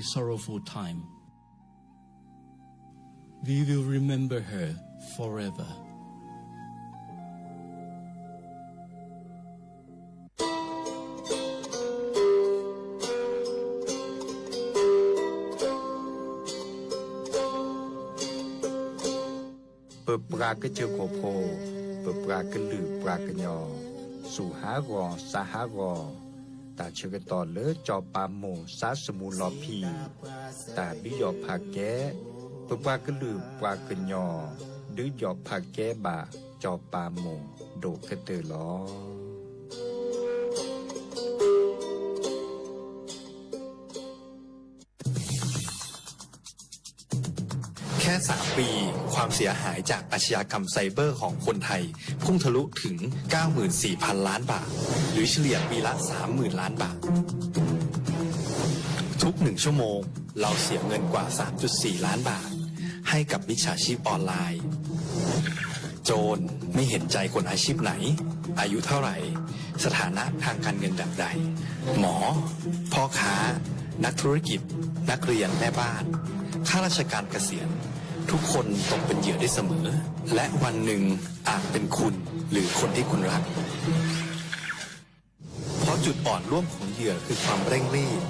sorrowful time. We will remember her forever. ပပှၤကစၢၢ်ခိၣ်ဖိ, ပပှၤကလုာ်ပှၤကညီ, စူၢ်ဟးဂီၤ စါဟးဂီၤ, တၢ်ဆၢကတီၢ်လၢစီၤပၤမိၢ်စါစမူလီၤဖံး, တၢ်ဒုးယီၣ်ဖးကဲ, ပပှၤကလုာ်ပှၤကညီ, ဒုးယီၣ်ဖးကဲဘၣ်စီၤပၤမိၢ်ဒိၣ်ကတၢၢ်လီၤ. แค่สามปี ความเสียหายจากอาชญากรรมไซเบอร์ของคนไทย พุ่งทะลุถึง เก้าหมื่นสี่พันล้านบาท หรือเฉลี่ยปีละ สามหมื่นล้านบาท ทุกหนึ่งชั่วโมง เราเสียเงินกว่า สามจุดสี่ล้านบาท ให้กับมิจฉาชีพออนไลน์ โจรไม่เห็นใจคนอาชีพไหน อายุเท่าไหร่ สถานะทางการเงินแบบใด หมอ พ่อค้า นักธุรกิจ นักเรียน แม่บ้าน ข้าราชการเกษียณ ทุกคนตกเป็นเหยื่อได้เสมอ และวันหนึ่งอาจเป็นคุณหรือคนที่คุณรัก เพราะจุดอ่อนร่วมของเหยื่อคือความเร่งรีบ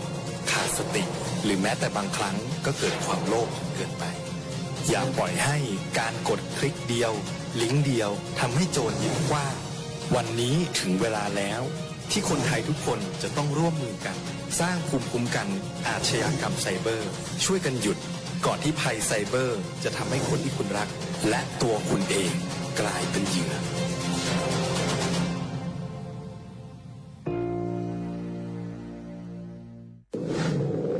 ขาดสติ หรือแม้แต่บางครั้งก็เกิดความโลภเกินไป อย่าปล่อยให้การกดคลิกเดียว ลิงก์เดียวทำให้โจรยิ้มกว้าง วันนี้ถึงเวลาแล้ว ที่คนไทยทุกคนจะต้องร่วมมือกัน สร้างภูมิคุ้มกันอาชญากรรมไซเบอร์ ช่วยกันหยุด ก่อนที่ภัยไซเบอร์จะทำให้คนที่คุณรัก และตัวคุณเองกลายเป็นเหยื่อ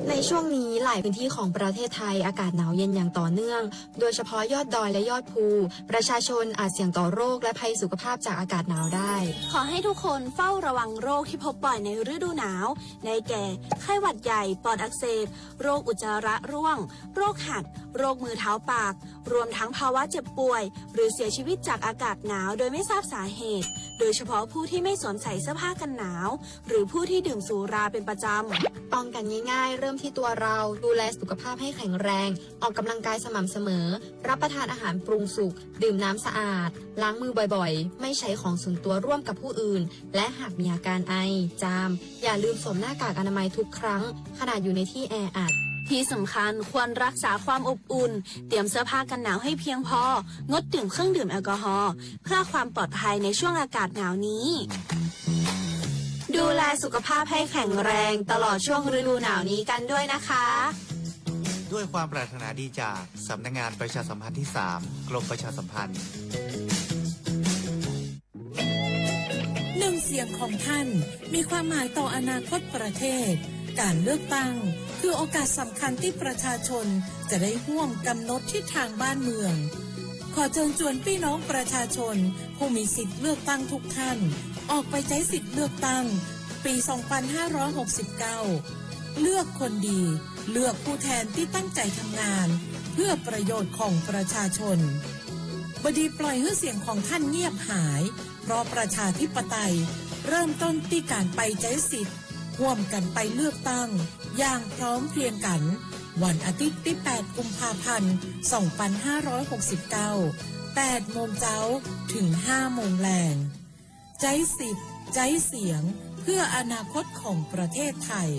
ในช่วงนี้หลายพื้นที่ของประเทศไทยอากาศหนาวเย็นอย่างต่อเนื่อง โดยเฉพาะยอดดอยและยอดภู ประชาชนอาจเสี่ยงต่อโรคและภัยสุขภาพจากอากาศหนาวได้ ขอให้ทุกคนเฝ้าระวังโรคที่พบบ่อยในฤดูหนาว ได้แก่ ไข้หวัดใหญ่ ปอดอักเสบ โรคอุจจาระร่วง โรคหัด โรคมือเท้าปาก รวมทั้งภาวะเจ็บป่วย หรือเสียชีวิตจากอากาศหนาวโดยไม่ทราบสาเหตุ โดยเฉพาะผู้ที่ไม่สวมใส่เสื้อผ้ากันหนาว หรือผู้ที่ดื่มสุราเป็นประจำ ป้องกันง่ายๆ เริ่มที่ตัวเรา ดูแลสุขภาพให้แข็งแรง ออกกำลังกายสม่ำเสมอ รับประทานอาหารปรุงสุก ดื่มน้ำสะอาด ล้างมือบ่อยๆ ไม่ใช้ของส่วนตัวร่วมกับผู้อื่น และหากมีอาการไอ จาม อย่าลืมสวมหน้ากากอนามัยทุกครั้ง ขณะอยู่ในที่แออัด ที่สำคัญควรรักษาความอบอุ่น เตรียมเสื้อผ้ากันหนาวให้เพียงพอ งดดื่มเครื่องดื่มแอลกอฮอล์ เพื่อความปลอดภัยในช่วงอากาศหนาวนี้ ดูแลสุขภาพให้แข็งแรงตลอดช่วงฤดูหนาวนี้กันด้วยนะคะ ด้วยความปรารถนาดีจากสำนักงานประชาสัมพันธ์ที่สาม กรมประชาสัมพันธ์ หนึ่งเสียงของท่านมีความหมายต่ออนาคตประเทศ การเลือกตั้งคือโอกาสสำคัญที่ประชาชนจะได้ร่วมกำหนดทิศทางบ้านเมือง ขอเชิญชวนพี่น้องประชาชนผู้มีสิทธิ์เลือกตั้งทุกท่าน ออกไปใช้สิทธิ์เลือกตั้งปี สองพันห้าร้อยหกสิบเก้า เลือกคนดี เลือกผู้แทนที่ตั้งใจทำงาน เพื่อประโยชน์ของประชาชน บดีปล่อยให้เสียงของท่านเงียบหาย เพราะประชาธิปไตยเริ่มต้นที่การไปใช้สิทธิ์ ร่วมกันไปเลือกตั้ง อย่างพร้อมเพรียงกัน วันอาทิตย์ที่ แปด กุมภาพันธ์ สองพันห้าร้อยหกสิบเก้า แปด โมงเจ๊า ถึง ห้า โมงแลง ใจ๊สิทธิ์ ใจ๊เสียง เพื่ออนาคตของประเทศไทย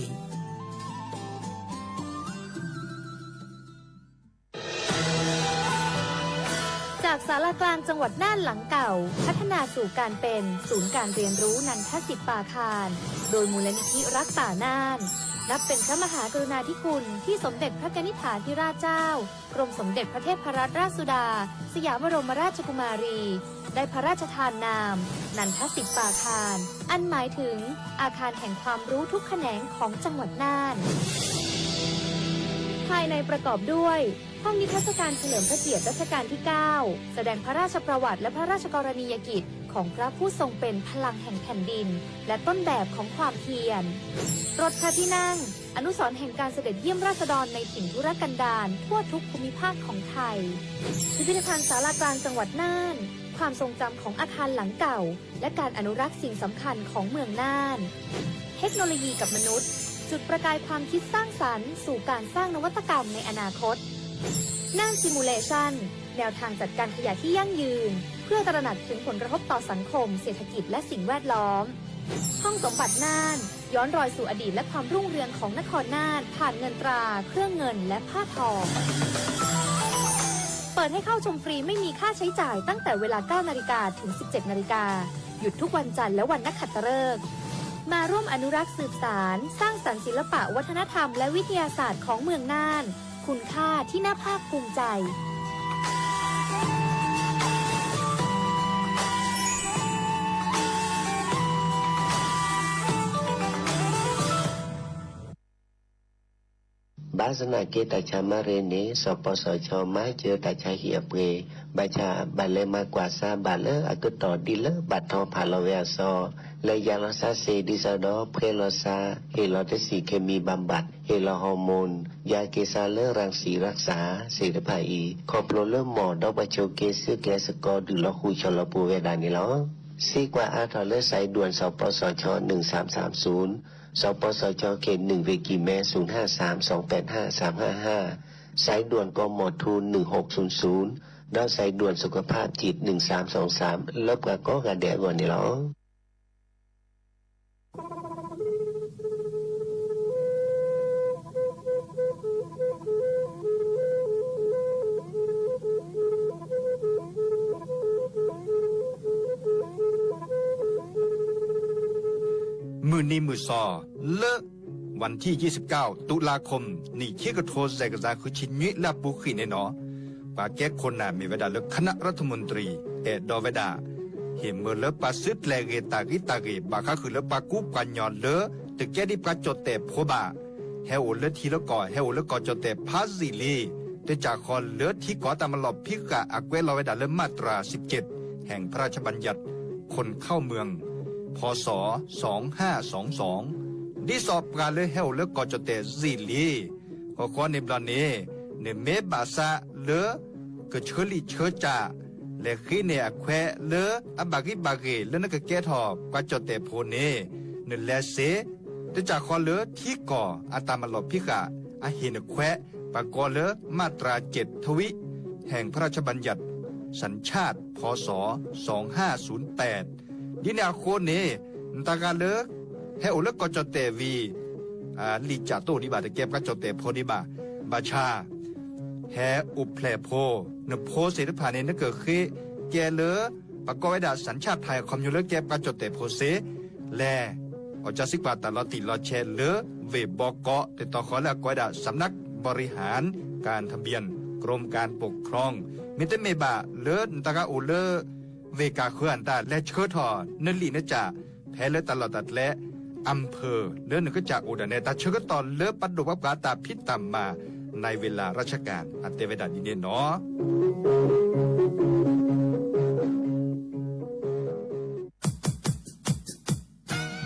จากศาลากลางจังหวัดน่านหลังเก่า พัฒนาสู่การเป็นศูนย์การเรียนรู้นันทสิทธิ์ปาคาร โดยมูลนิธิรักป่าน่าน นับเป็นพระมหากรุณาธิคุณที่สมเด็จพระกนิษฐาธิราชเจ้า กรมสมเด็จพระเทพรัตนราชสุดา สยามบรมราชกุมารี ได้พระราชทานนาม นันทสิทธิ์ปาคาร อันหมายถึงอาคารแห่งความรู้ทุกแขนงของจังหวัดน่าน ภายในประกอบด้วย ห้องนิทรรศการเฉลิมพระเกียรติรัชกาลที่ เก้า แสดงพระราชประวัติและพระราชกรณียกิจของพระผู้ทรงเป็นพลังแห่งแผ่นดิน และต้นแบบของความเพียร รถพระที่นั่ง อนุสรณ์แห่งการเสด็จเยี่ยมราษฎรในถิ่นทุรกันดารทั่วทุกภูมิภาคของไทย พิพิธภัณฑ์ศาลากลางจังหวัดน่าน ความทรงจำของอาคารหลังเก่า และการอนุรักษ์สิ่งสำคัญของเมืองน่าน เทคโนโลยีกับมนุษย์ จุดประกายความคิดสร้างสรรค์สู่การสร้างนวัตกรรมในอนาคต น่าน Simulation แนวทางจัดการขยะที่ยั่งยืน เพื่อตระหนักถึงผลกระทบต่อสังคม เศรษฐกิจ และสิ่งแวดล้อม ห้องสมบัติน่าน ย้อนรอยสู่อดีตและความรุ่งเรืองของนครน่าน ผ่านเงินตรา เครื่องเงิน และผ้าทอ เปิดให้เข้าชมฟรีไม่มีค่าใช้จ่ายตั้งแต่เวลา เก้านาฬิกา ถึง สิบเจ็ดนาฬิกา หยุดทุกวันจันทร์และวันนักขัตฤกษ์ มาร่วมอนุรักษ์สืบสาน สร้างสรรค์ศิลปะวัฒนธรรมและวิทยาศาสตร์ของเมืองน่าน คุณค่าที่น่าภาคภูมิใจ ဘၣ်ဆၣ်သနာ်က့ တၢ်ဆါမၤရ့န့ၣ် စီၤပီစီၤခၠီမၤစၢၤတၢ်ဆါဟံၣ်အပှ့ၤ, ဘၣ်ဆၣ်ဘၣ်လဲၤမၤကွၢ်စါဘၣ်လၢအကတီၢ်ဒ်လၢဘၣ်ထီၣ်ဖးလီၤဝဲအစီ, လဲၤယၤလီၤစါစ့ၣ်ဒ်သိးဒီး ဖှဲလီၤစါ, ဟ့ၣ်လီၤတဆံး เคมีบำบัด, ဟ့ၣ်လီၤ hormone, ယၤက့ၤစါလၢ รังสีรักษา သ့ၣ်တဖၣ်အံၤ ခီဖျိလၢမီၢ်ဒီးပှၤဆိးက့ သုးကျဲၤသကိး ဒုးလီၤဃုာ်ဆီလီၤပူၤဝဲဒၣ်န့ၣ်လီၤ. စံးကွၢ်အါထီၣ်လၢ สายด่วน စီၤပီစီၤခၠီ หนึ่งสามสามศูนย์, စီၤပီစီၤခၠီ เขตหนึ่ง เวกีแม ศูนย์ห้าสาม สองแปดห้า สามห้าห้า, สายด่วน กมท หนึ่งหกศูนย์ศูนย์ ဒီး สายด่วนสุขภาพจิต หนึ่งสามสองสาม လၢပှၤကိးဂၤဒဲးအဂီၢ်န့ၣ်လီၤ. မုၢ်နံၤမုၢ်သီ လၢ วันที่ยี่สิบเก้า ตุลาคม နံၣ်ခံကထိ စဲးကစၢ် ဃုဆံနွံ လၢအပူၤဃံးန့ၣ်နီၤ, ပှၤကဲခိၣ်နၢ်မ့ၢ်ဝဲဒၣ်လၢ คณะรัฐมนตรี အဲၣ်ဒိးဝဲဒၣ် ဟ့ၣ်မၢလၢပှၤစုကျဲၤဂ့ၤတၢ်ဂံၢ်တၢ်ဂ့ၤ ဘၣ်ဃးဃုာ်လၢပှၤကူပှၤကညီလၢ တကဲဒ်ပှၤကၠီၣ်တဲၣ်ဖိဘၣ် ဟဲအိၣ်လၢထံလၢကီၢ် ဟဲအိၣ်လၢကီၢ်ကၠီၣ်တဲၣ်ဖးယံာ်လံ, တၢ်ကစီၣ်ဃီလၢထံကီၢ်တၢ်မၤလီၢ်ဖံးဃာ် အကွဲးလီၤဝဲဒၣ်လၢ มาตราสิบเจ็ด แห่งพระราชบัญญัติ คนเข้าเมือง พ.ศ. สองห้าสองสอง ဒ်သိးပှၤလၢဟဲအိၣ်လၢကီၢ်ကၠီၣ်တဲၣ်ယံာ်လံ ဃီဃီန့ၣ်ဘျီန့ၣ် နမ့ၢ်ဘၣ်ဆၣ်လၢ ကဆၢလံာ်ဆၢစၢ် လဲၤဃ့န့ၢ်အခွဲးလၢအဘၣ်ဂံၢ်ဘၣ်ဂ့ၤ လၢနကကဲထီၣ်ပှၤကၠီၣ်တဲၣ်ဖိန့ၣ် နလဲၤစ့ တၢ်ကစီၣ်ဃီလၢထံကီၢ်အတၢ်မၤလီၢ်ဖံးဃာ် အဟ့ၣ်နခွဲး ပှၤကိးလၢ มาตราเจ็ด ทวิ แห่งพระราชบัญญัติ สัญชาติ พ.ศ. สองห้าศูนย์แปด ဒ်န့ၣ်အဃိန့ၣ် နတၢ်ဂၤလၢ ဟဲအိၣ်လၢကီၢ်ကၠီၣ်တဲၣ်ဝံၤ လံာ်ကၠၢ်တိၣ်ဒံးဘၣ် တကဲပှၤကၠီၣ်တဲၣ်ဖိဒံးဘၣ်, ဘၣ်ဆၣ် ဟဲအိၣ်ဖျဲၣ်ဖိ, နဖိသ့ၣ်တဖၣ်န့ၣ် နကဃ့ကဲလၢ ပှၤကိးဝဲဒၣ် สัญชาติไทย အခီပညီလၢကဲပှၤကၠီၣ်တဲၣ်ဖိစ့, လဲၤ အီၣ်ကၢစံးကွၢ်တၢ်လီၤတံၢ်လီၤဆဲးလၢ ဝ့ၢ်ဘီကီး တတီၤဃီလၢအကိးဝဲဒၣ် สำนักบริหารการทะเบียน กรมการปกครอง မ့တမ့ၢ်ဘၣ်လၢနတၢ်ဂၤအိၣ်လၢ ဝ့ၢ်ကၢ်ဃၢၤအတၢ် လဲၤဆှၢထီၣ်နလံာ်နကၠၢ် ဖဲလၢတၢ်လီၢ်တၢ်ကျဲ อำเภอ လၢနကစၢ်အိၣ်ဒၣ်နဲ တၢ်ဆၢကတီၢ်လၢပဒိၣ်ပှၤပှၤအတၢ်ဖံးတၢ်မၤ ในเวลาราชการ အတဲဝဲဒၣ်ဒ်န့ၣ်နီၤ.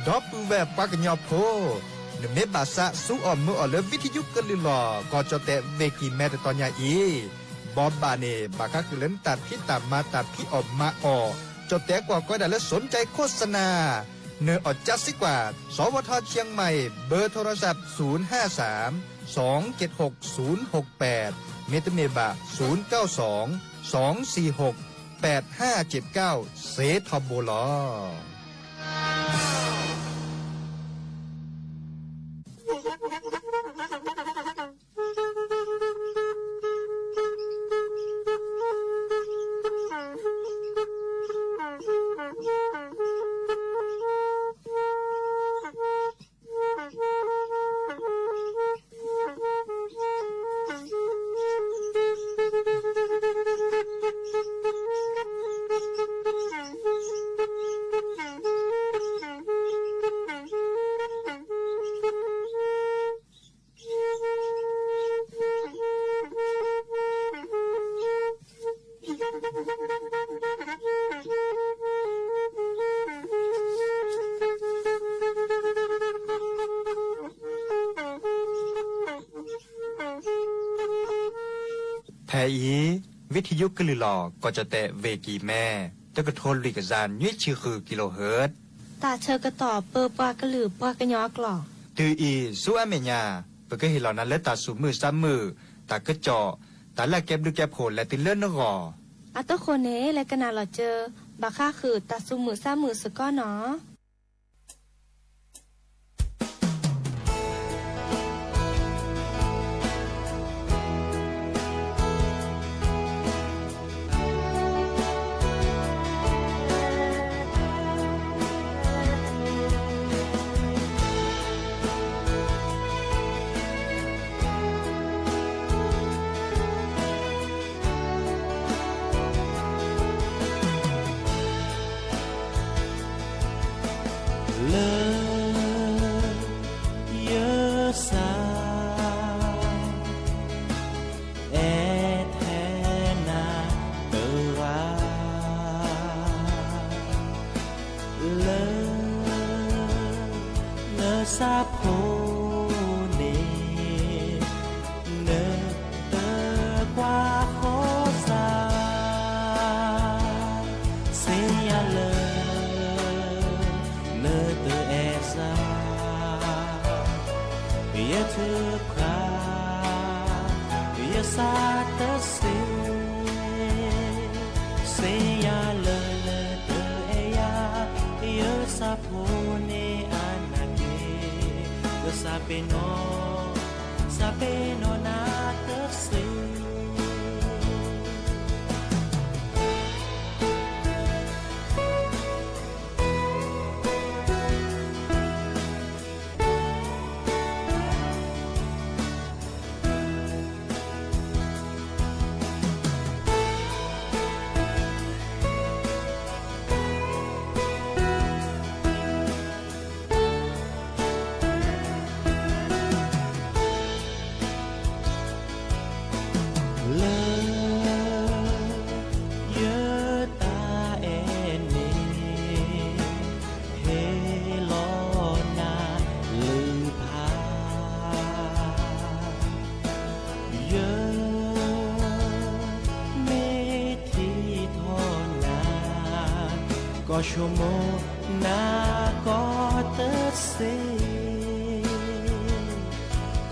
ဒီပုၢ်ဝဲၢ်ပှၤကညီဖိ, နမ့ၢ်ဘၣ်ဆၣ်ဆူအီၣ်မၢအီၣ်လၢ ဝံထယုကလုၢ်လီၢ် ကီၢ်ကၠီၣ်တဲၣ် ဝ့ၢ်ကံၢ်မဲ တတီၤညါအံၤ, ဘီဘၣ်န့ၣ် ဘၣ်ဃးဃုာ်လၢနတၢ်ဖံးတၢ်မၤ တၢ်ဖံးအီၣ်မၤအီၣ် ကၠီၣ်တဲၣ်ကွၢ်ကီးဒၣ်လၢ สนใจโฆษณา နအီၣ်ကၢစံးကွၢ် สวท.เชียงใหม่ เบอร์โทรศัพท์ ศูนย์ห้าสาม สองเจ็ดหก ศูนย์หกแปด မ့တမ့ၢ်ဘၣ် ศูนย์เก้าสอง สองสี่หก แปดห้าเจ็ดเก้า စ့ထီဘိလီၤ. ဖဲအံၤ ဝံထယုကလုၢ်လီၢ် ကီၢ်ကၠီၣ်တဲၣ် ဝ့ၢ်ကံၢ်မဲ တကထိလွံၢ်ကယၤနွံဆံဃု kilohertz တၢ်ဆၢကတီၢ်ပၢပှၤကလုာ်ပှၤကညီအကျိာ် တုၤအံၤ ဆူအမဲာ်ညါ ပကဟ့ၣ်လီၤနၤလၢတၢ်သူၣ်မုာ်သးမုာ်, တၢ်ကစီၣ်, တၢ်လၢအကဲဘျုးကဲဖှိၣ်လဲၤတုၤလၢနဂီၢ်. အတဃိန့ၣ် လဲၤကနၣ်လီၤစၢၤ ဘၣ်ဃးဃုာ်တၢ်သူၣ်မုာ်သးမုာ်စ့ၢ်ကီးနီၤ. လၢ ယစၢ် အဲၣ်ထဲနၤတဂၤ လၢ နဆၣ်ဖိန့ၣ် နတကွၢ်ဃီစၢ် စ့ၢ်ယၤလၢ နတအဲၣ်စၢ် ယထုကဖၣ် ယစၢ်တစ့ စ့ၢ်ယၤလၢနတအဲၣ်ယၤ ယဆၣ်ဖိန့ၣ်အနၢ်က့ ကစၢ်ပ့ၤနီၣ် စၢ်ပ့ၤနီၣ်နၤတစ့ လၢ ယတၢ်အဲၣ်န့ၣ် ဟ့ၣ်လီၤနၤလုၢ်ဖး ယ မ့ၢ်ထံၣ်ထီၣ်နၤ ကီၢ်ဆိကမိၣ်နၤကီၢ်တစ့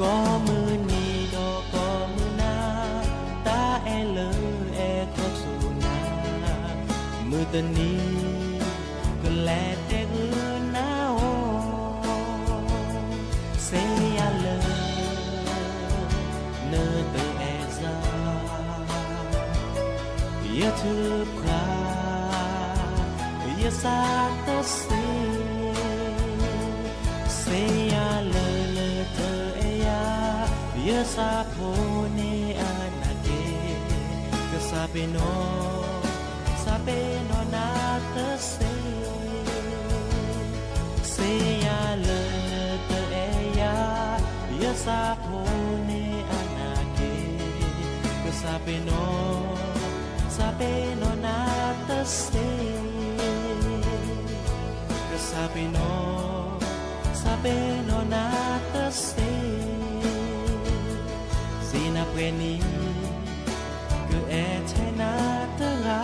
ကိးမုၢ်နံၤဒီးကိးမုၢ်နၤ တၢ်အဲၣ်လၢအဲၣ်ခီဆူနၤ မုၢ်တနံၤ ကလဲၤတဲဂုာ်နၤအီၤ စ့ၢ်ယၤလၢ နတအဲၣ်စၢ် ယထုကဖၣ် ယစၢ်တစ့ စ့ၢ်ယၤလၢနတအဲၣ်ယၤ ယဆၣ်ဖိန့ၣ်အနၢ်က့ ကစၢ်ပ့ၤနီၣ် စၢ်ပ့ၤနီၣ်နၤတစ့ စ့ၢ်ယၤလၢနတအဲၣ်ယၤ ယဆၣ်ဖိန့ၣ်အနၢ်က့ ကစၢ်ပ့ၤနီၣ် စၢ်ပ့ၤနီၣ်နၤတစ့ ကစၢ်ပ့ၤနီၣ် စၢ်ပ့ၤနီၣ်နၤတစ့ စ့နၤပှဲၤနံၤ ကအဲၣ်ထဲနၤတဂၤဧိၤ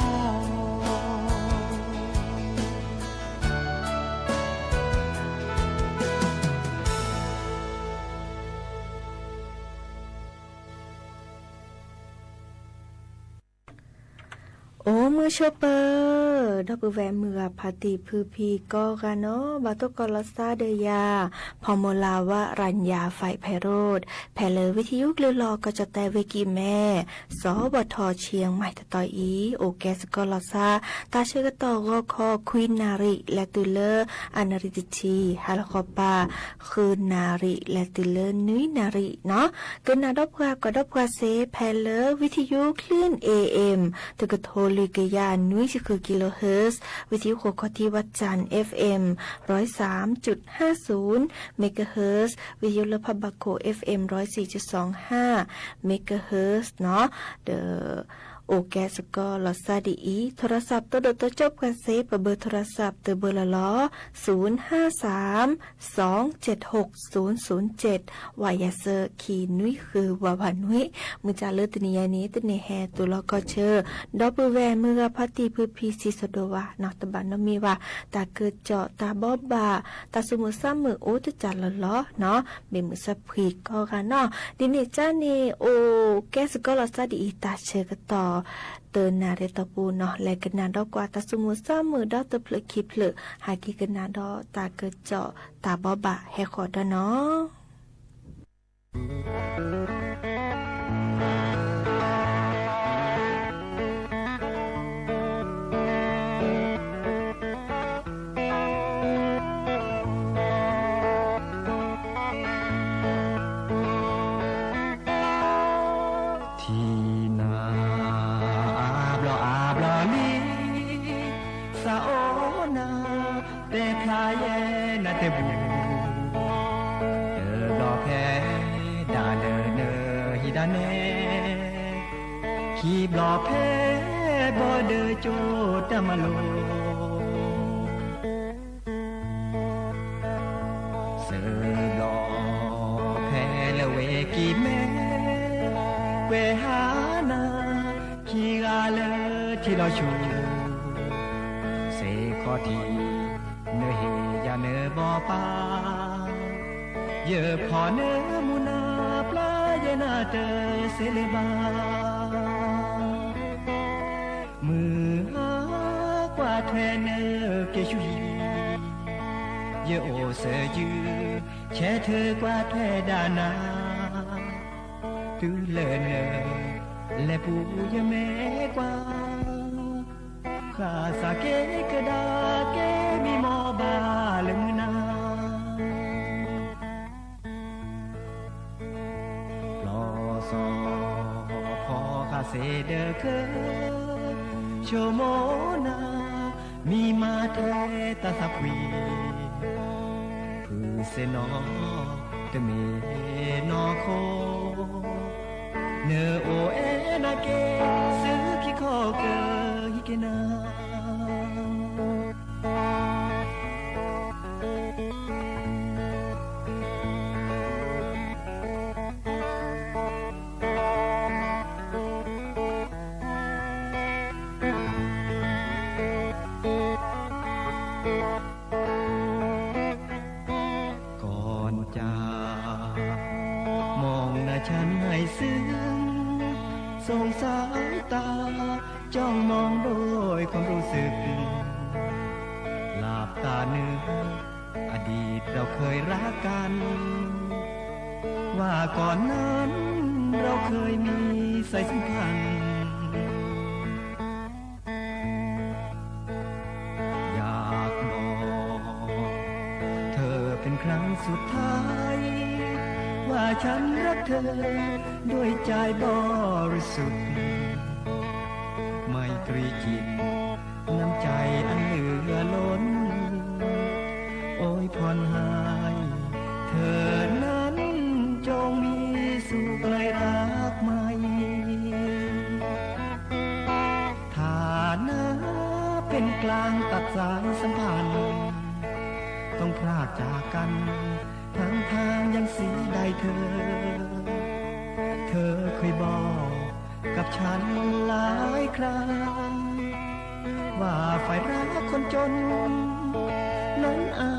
အိၣ်မုာ်ဆိးပၢၤ ဒီပုၢ်ဝဲၢ်မုၢ်ဂၤဖါတံၢ်ဖုဖံကိးဂၤနီၤ ဘၣ်တိၢ်ကီးလီၤသးဒီးယၤ ဖီမူလၤဝရၤညါ five ဖဲရိၣ် ဖဲလၢဝံထံယိကလုာ်လီၤကီၢ်ကၠီၣ်တဲၣ်ဝ့ၢ်ကံၢ်မဲ စီၤဘီၣ်ထီၣ်ဆံးမးတတီၤအံၤ အိၣ်ကဲစ့ၢ်ကီးလီၤသး တၢ်ဆၢကတီၢ်ဂီၤခီခွံနၣ်ရံၣ် လဲၤတုၤလၢအနၣ်ရံၣ်တဆံ ဟါလီၤဃီပၤ ဃုနၣ်ရံၣ် လဲၤတုၤလၢနွံနၣ်ရံၣ်နီၤ ကနၣ်ဒီးပှၤကွၢ်ဒီးပှၤစ့ၢ် ဖဲလၢဝံထံယိကလုၢ် A M တကထိလွံၢ်ကယၤနွံဆံဃု kilohertz ဝံထံယိဃိးခီၣ်ထံးဝၣ်စၣ် F M ร้อยสามจุดห้าศูนย์ megahertz ဝံထံယိလၢဖးဘၣ်ခိၣ် F M ร้อยสี่จุดสองห้า megahertz နီၤ ဒီး အိၣ်ကဲစ့ၢ်ကီးလီၤစၢ်ဒ်အံၤ, ထိရစးပတိၢ်ဒိၣ်တိစၢၣ်ပှၤစ့ ပဘၢထိရစးပတုာ်ဘၢလီၤလီၤ, ศูนย์ห้าสาม สองเจ็ดหก ศูนย์ศูนย์เจ็ด ဝးယၤစၢၤခံနွံဃု ဝးဝးနွံ, မုၢ်ကၢ်လၢတနံၤအံၤန့ၣ် တနံၤဟဲတုၤလီၤကီၢ်ဆၢ ဒီပုၢ်ဝဲၢ်မုၢ်ဂၤဖါတံၢ်ဖုဖံစံးစိၤဒိၣ်ဝးနီၤ တဘၣ်နီတမံၤဘၣ်, တၢ်ကစီၣ်တၢ်ဘိးဘၣ် တၢ်သူၣ်မုာ်သးမုာ်အိၣ်တစဲးလီၤလီၤနီၤ, မ့ၢ်မုာ်စၢ်ဖှံကိးဂၤနီၤ, ဒ်န့ၣ်ကါန့ၣ် အိၣ်ကဲစ့ၢ်ကီးလီၤစၢ်ဒ်အံၤ တၢ်ဆၢကတီၢ် တနၣ်ရံၣ်တီၢ်ပူၤနီၤ, လဲၤကနၣ်ဒီးကွၢ်တၢ်သူၣ်မုာ်သးမုာ်ဒီးတဖျၢၣ်ခံဖျၢၣ်, ဟဲက့ၤကနၣ်ဒီးတၢ်ကစီၣ်တၢ်ဘိးဘၣ်ဟဲဃီၤဒီးနီၤ. ထံၣ်နၤ အါဘျီအါဘျီလံ, သးအိၣ်နၤ တဲဖျါယဲနၤတဘူၣ်, တဘျီဖဲဒၣ်လၢနဟံၣ်ဒၣ်နဲ, ခံဘျီဖဲဘီဒၢကၠိတၢ်မၤလိ သၢဘျီဖဲလၢဝဲကံၢ်မဲ, ကွဲးဟါနၤ ခံဂၤလၢထံလီၤဆူၣ်, စ့ၢ်ကီးထံၣ်နဟ့ၣ်ယၤနဘီပၢ်, ယဖီၣ်နမူနၤ ပျၢ်ယဲနၤတစဲးလၢၤဘၣ်. မုၢ်ဟါကွၢ်ထွဲနက့ၤဆူဟံၣ်, ယအိၣ်စၢၤယုၢ်, ဆဲးထၢၣ်ကွၢ်ထွဲဒၣ်နၤ, တုၤလၢန လဲၤပူၤယမဲာ်ကွၢ်, ဃၣ်စၢ်က့ၤကဒါက့ၤ မံမီၢ်ဘၣ်လၢမုၢ်နၤ ဘျီစီၤဖီဃာ်စ့ဒၢးခဲ, ဆိကမိၣ်နၤ မံမၤထဲတၢ်သးဖှံ, ဖုစ့ၣ်နီၤ တမ့ၢ်နီၢ်ခိ, နအိၣ်အဲၣ်နၤက့ၤ ဆူခံခီကဟံးက့ၤနၤ ก่อนจาก มองหน้าฉันให้ซึ้ง ส่งสายตา จ้องมองด้วยความรู้สึก หลับตานึก อดีตเราเคยรักกัน ว่าก่อนนั้น เราเคยมีสายสัมพันธ์ อยากบอกเธอเป็นครั้งสุดท้าย ว่าฉันรักเธอด้วยใจบริสุทธิ์ ไมตรีจิต น้ำใจอันเหลือล้น อวยพรให้เธอนั้นจงมีสุข ใครรักไม่ ฐานะเป็นกลางตัดสายสัมพันธ์ ต้องพรากจากกัน ทั้งๆ ยังเสียดายเธอ เธอเคยบอกกับฉันหลายครั้ง ว่าฝ่ายรักคนจน นั้นอา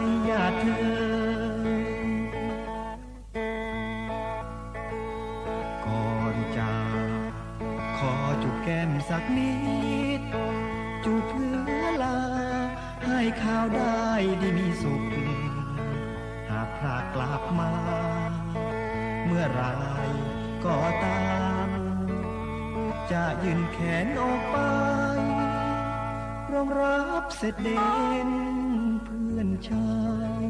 ยหยาดเธอ ก่อนจาก ขอจูบแก้มสักนิด จูบเพื่อลา ให้เขาได้ดีมีสุข หากพรากกลับมา เมื่อไหร่ก็ตาม จะยื่นแขนออกไป รองรับเสด็จเด่นเพื่อนชาย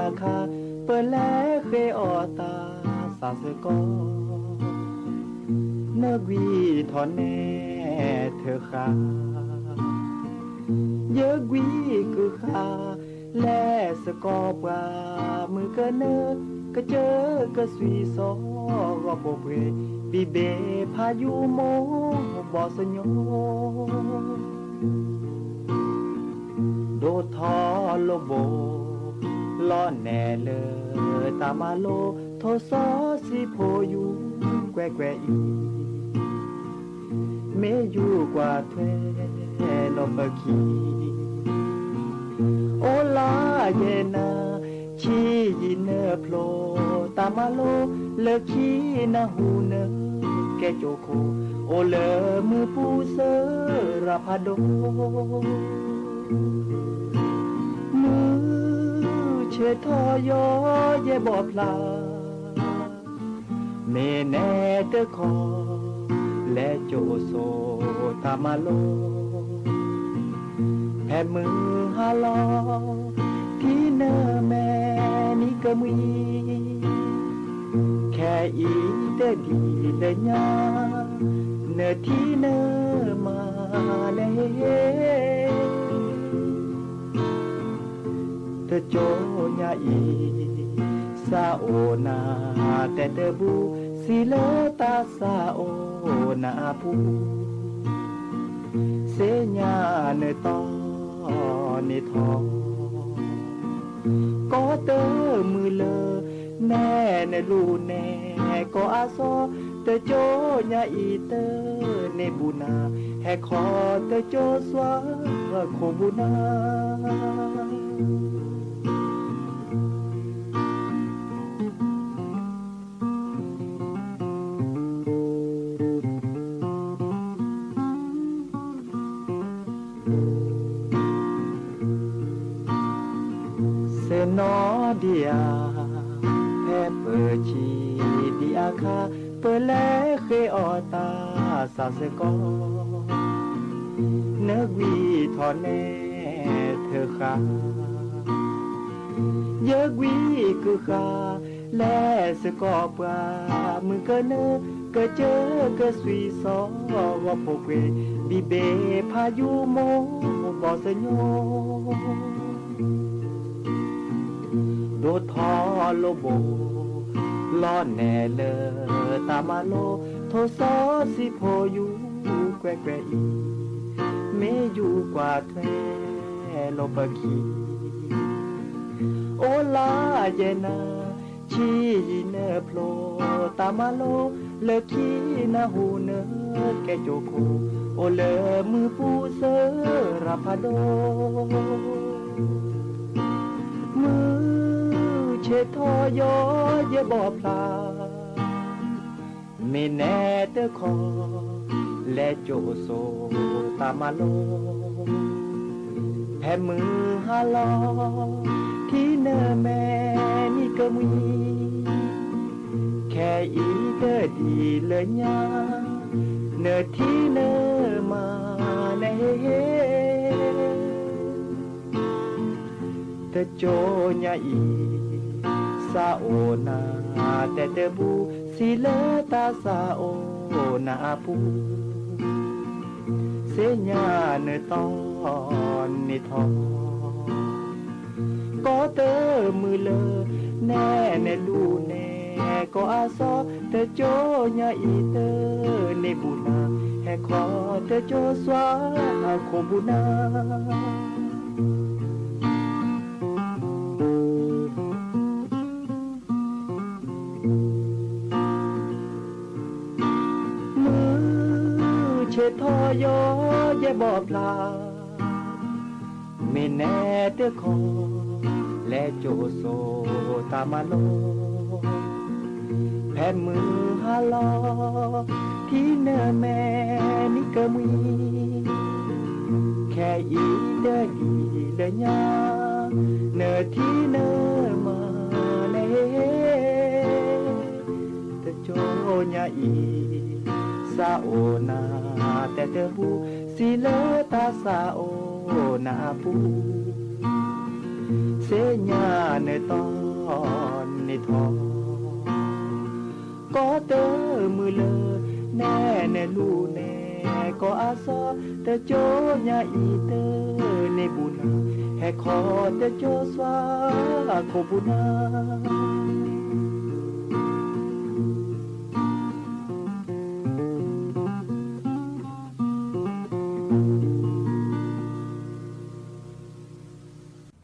အခါ ပလဲၤဃ့အီၣ်တၢ်စၢ်စ့ၢ်ကီး, နကွံာ်ထီၣ်နဲထၢၣ်ဃာ်, ယကွံာ်ကုၢ်ဃာ် လဲၤစ့ၢ်ကီးပှၤမုၣ်ကနၢ, ကစၢၢ်ကစွံစီ ဂီၤပိာ်ပှ့ၤ, ဘံၣ်ဘ့ၣ်ဖးယူမိၢ်ဘီၣ်စညိ ဒိၣ်ထီၣ်လိာ်ဘိ လီၤနဲၣ်လၢတၢ်မၤလိ, ထိၣ်စီဆှံဖိယူၤကွဲးကွဲးအံၤ, မ့ၢ်ယူၤကွၢ်ထွဲလီၤပခံ, အိၣ်လၢယဲၢ်နၤ ဆံးယံာ်နၢဖျိတၢ်မၤလိ, လၢခံနၢ်ဟူနၢကဲကၠိခိၣ်, အိၣ်လၢမုၢ်ပူၤစၢရၤဖးဒိၣ် မုၢ်ဆ့ၣ်ထီၣ်ယီၤယဲၢ်ဘီၣ်ဖျါ, မ့ၢ်နဲတခီ လဲၤကၠိဆိတၢ်မၤလိ, ဖဲမုၢ်ဟါလီၤ ထံနၢမဲာ်နံၤကမှံ ခဲအံၤတဒ်လၢညါ, နထံနၢမၤနဟ့ၣ်ဟ့ၣ်, တကၠိညါအံၤ စးအိၣ်နၤတဲတဘူ, စံးလၢတၢ်စးအိၣ်နၤအပူၤ သ့ၣ်ညါနတီၢ်န့ၢ်ထီၣ်, ကီၢ်တမုာ်လၢ နဲနလူၤနဲကီၢ်အစီ, တကၠိညါအံၤတန့ၢ်ဘူးနၤ, ဟဲခီတကၠိစွါခိၣ်ဘူးနၤ စ့ၢ်နီၤဒံးဧါ, ဖဲပဆံးဒံးအခါ, ပလဲၤဃ့အီၣ်တၢ်စၢ်စ့ၢ်ကီး, နကွံာ်ထီၣ်နဲထၢၣ်ဃာ်, ယကွံာ်ကုၢ်ဃာ်, လဲၤစ့ၢ်ကီးပှၤမုၣ်ကနၢ, ကစၢၢ်ကစွံစီ ဂီၤဖိကွ့ၤ, ဘံၣ်ဘ့ၣ်ဖးယူမိၢ်ဘီၣ်စညိ ဒိၣ်ထီၣ်လိာ်ဘိ, လီၤနဲၣ်လၢတၢ်မၤလိ, ထိၣ်စီဆှံဖိယူၤကွဲးကွဲးအံၤ, မ့ၢ်ယူၤကွၢ်ထွဲလီၤပခံ, အိၣ်လၢယဲၢ်နၤ ဆံးယံာ်နၢဖျိတၢ်မၤလိ, လၢခံနၢ်ဟူနၢကဲကၠိခိၣ်, အိၣ်လၢမုၢ်ပူၤစၢရၤဖးဒိၣ်, မုၢ်ဆ့ၣ်ထီၣ်ယီၤယဲၢ်ဘီၣ်ဖျါ, မ့ၢ်နဲတခီ လဲၤကၠိဆိတၢ်မၤလိ, ဖဲမုၢ်ဟါလီၤ ထံနၢမဲာ်နံၤကမှံ, ခဲအံၤတဒ်လၢညါ, နထံနၢမၤနဟ့ၣ်ဟ့ၣ် တကၠိညါအံၤ စးအိၣ်နၤတဲတဘူ, စံးလၢတၢ်စးအိၣ်နၤအပူၤ, သ့ၣ်ညါနတီၢ်န့ၢ်ထီၣ်, ကီၢ်တမုာ်လၢ နဲနလူၤနဲကီၢ်အစီ, တကၠိညါအံၤတန့ၢ်ဘူးနၤ, ဟဲခီတကၠိစွါခိၣ်ဘူးနၤ မုၢ်ဆ့ၣ်ထီၣ်ယီၤယဲၢ်ဘီၣ်ဖျါ, မ့ၢ်နဲတခီ လဲၤကၠိဆိတၢ်မၤလိ, ဖဲမုၢ်ဟါလီၤ ထံနၢမဲာ်နံၤကမှံ, ခဲအံၤတဒ်လၢညါ, နထံနၢမၤနဟ့ၣ်ဟ့ၣ် တကၠိညါအံၤ စးအိၣ်နၤတဲတဘူ, စံးလၢတၢ်စးအိၣ်နၤအပူၤ, သ့ၣ်ညါနတီၢ်န့ၣ်ထီၣ်, ကီၢ်တမုာ်လၢ နဲနလူၤနဲ ကီၢ်အါစီၣ် တကၠိညါအံၤတန့ၢ်ဘူးနၤ, ဟဲခီတကၠိစွါခိၣ်ပူၤနၤ.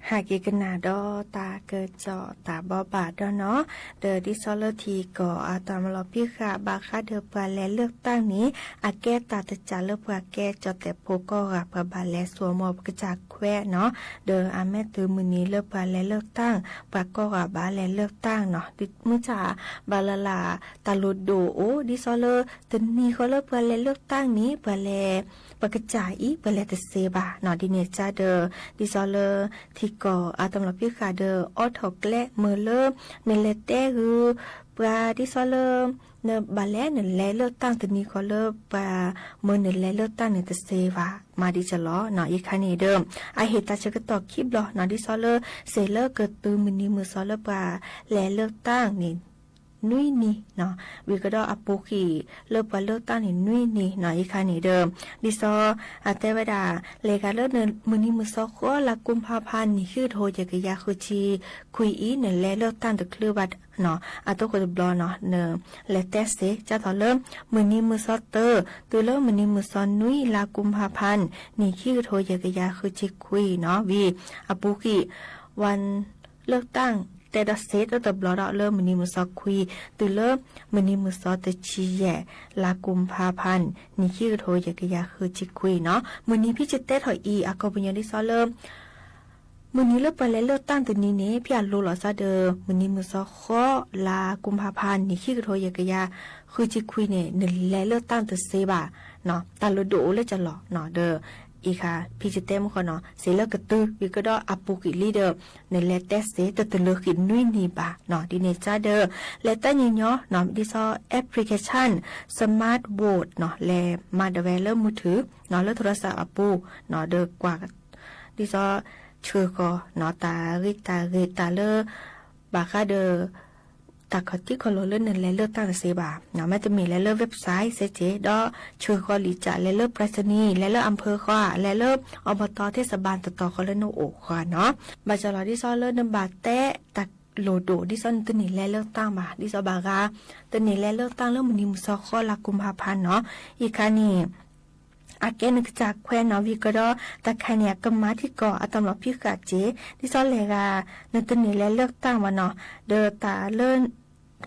ဟးက့ၤကနၣ်ဒီးတၢ်ကစီၣ်တၢ်ဘိးဘၣ်ဒီးနီၤ, ဒီးဒ်သိးလၢထံကီၢ်အတၢ်မၤလီၤဖံးဃာ်ဘၣ်ဃးဒီးပှၤလဲၤလၢၢ်တၢ်န့ၣ် အကဲတၢ်တစၢ်လၢပှၤကဲကၠီၣ်တဲၣ်ဖိကိးဂၤ ပှၤဘၣ်လဲၤစိာ်မီၤပကစၢ်ခွဲးနီၤ, ဒီးအမ့ၢ်တုၤမုၢ်နံၤလၢပှၤလဲၤလၢၢ်တၢ် ပှၤကိးဂၤဘၣ်လဲၤလၢၢ်တၢ်နီၤ, မုၢ်ဆၣ်ဘၣ်လၢ်လၢ် တၢ်လိၣ်ဒိၣ်အိၣ် ဒ်သိးလၢ တနံၤဃီလၢပှၤလဲၤလၢၢ်တၢ်န့ၣ် ပှၤလဲၤ ပကစၢ်အံၤ ပှၤလဲၤတသ့ဘၣ်နီၤ, ဒ်န့ၣ်ကါဒီး ဒ်သိးလၢ ထံကီၢ်အတၢ်မၤလီၤဖံးဃာ်ဒီး အိးထီၣ်ကျဲမုာ်လၢ နလဲၤတဲဂုာ် ပှၤဒ်သိးလၢ နဘၣ်လဲၤနလဲၤလၢၢ်တၢ်တနံၤဃီလၢ ပှၤမၢနလဲၤလၢၢ်တၢ်န့ၣ်တသ့ဘၣ် မၤဒ်ကလီၤနီၤ, အံၤခါန့ၣ်ဒီး အဟ့ၣ်တၢ်ဆၢကတီၢ်ခံဘျီနီၤ, ဒ်သိးလၢ စ့ၢ်လၢကတုၤမုၢ်နံၤမုၢ်သီလၢပှၤလဲၤလၢၢ်တၢ်န့ၣ် နွံနံၤနီၤ, ဝံၤကဒီးအပူၤကွံာ်လၢပှၤလၢၢ်တၢ်န့ၣ်နွံနံၤနီၤ, အံၤခါန့ၣ်ဒီး ဒ်သိး အတဲဝဲဒၣ် လဲၤဂၤလၢမုၢ်နံၤမုၢ်သီဃီ လါကူၤဖါဖါ နံၣ်ခံကထိယဲၢ်ကယၤဃုဆံခွံအံၤ နလဲၤလၢၢ်တၢ်တချုးဘၣ်နီၤ, အတိခိၣ်တဘျီနီၤ နလဲၤတဲစ့ၢ် ကၢ်သိးလၢ မုၢ်နံၤမုၢ်သီတၢ တုၤလၢမုၢ်နံၤမုၢ်သီနွံ လါကူၤဖါဖါ နံၣ်ခံကထိယဲၢ်ကယၤဃုဆံခွံနီၤ, ဝံၤ အပူၤကွံာ် ဝါ လၢၢ်တၢ် တဲဒီးစ့ၢ်တဘျီဒီးလၢမုၢ်နံၤမုၢ်သီခွံ တုၤလၢမုၢ်နံၤမုၢ်သီတဆံယဲၢ် လါကူၤဖါဖါ နံၣ်ခံကထိယဲၢ်ကယၤဃုဆံခွံနီၤ, မုၢ်နံၤဖဲယတဲထီၣ်အံၤ အခီပညီဒ်သိးလၢ မုၢ်နံၤလၢပှၤလဲၤလၢၢ်တၢ်တနံၤန့ၣ် ဖဲအလိၤလီၤစ့ၢ်ဒီး မုၢ်နံၤမုၢ်သီဃီ လါကူၤဖါဖါ နံၣ်ခံကထိယဲၢ်ကယၤဃုဆံခွံန့ၣ် နလဲၤလၢၢ်တၢ်တသ့ဘၣ်နီၤ, တၢ်လိၣ်ဒိၣ်အိၣ်လၢကလီၤနီၤ, ဒီး အံၤခါ ဖဲယတဲမုၢ်ဃီနီၤ စ့ၢ်လၢကတုၤ ဝံၤကဒီးအပူၤကွံာ်လံဒီး နလဲၤတဲစ့ၢ် တတုၤလၢဃံးနွံနံၤဘၣ်နီၤ, ဒ်န့ၣ်ကါဒီး လဲၤတၢ်ညီညီနီၤ ဒ်သိး application Smart Vote နီၤ လဲၤမၤဒၣ်ဝဲလၢမုၢ်ထူၣ်နီၤ လၢထရၢစးအပူၤနီၤ ဒီးကွၢ် ဒ်သိး ဆှၢဃီၤနီၤ တၢ်ဂ့ၢ်တၢ်ဂ့ၢ်တၢ်လၢ ဘၣ်ဃးဒီး တၢ်ခီၣ်ထံးခီၣ်လိၤလၢနလဲၤလၢၢ်တၢ်တသ့ဘၣ်နီၤ, မ့တမ့ၢ်လဲၤလၢ website စ့ၢ်ကီး ဒီးဆှၢဃီၤလံာ်စး လဲၤလၢ ပြၢးစနံၤ လဲၤလၢအမ်ၣ်ဖၢၣ်ဃီ လဲၤလၢ အီဘတီၢ် ထ့ၣ်စဘၢၣ် တတီၤဃီလၢနအိၣ်ဃီနီၤ, ဘၣ်ဆၣ်လီၤ ဒ်သိးလၢနဘၣ်တဲတၢ်လိၣ်ဒိၣ် ဒ်သိးနတန့ၢ်လဲၤလၢၢ်တၢ်ဘၣ် ဒ်သိးဘၣ်ဂၤ တန့ၢ်လဲၤလၢၢ်တၢ်လၢမုၢ်နံၤမုၢ်သီဃီ လါကူၤဖါဖါနီၤ, အံၤခါန့ၣ် အကဲနကစၢ်ခွဲးနီၤ ဝံၤကဒီး တၢ်ခါန့ၣ် အကမၤထံကီၢ်အတၢ်မၤလီၤဖံးဃာ်စ့ၢ် ဒ်သိးလဲၤဂၤ နတန့ၢ်လဲၤလၢၢ်တၢ်ဘၣ်နီၤ, ဒီးတၢ်လၢ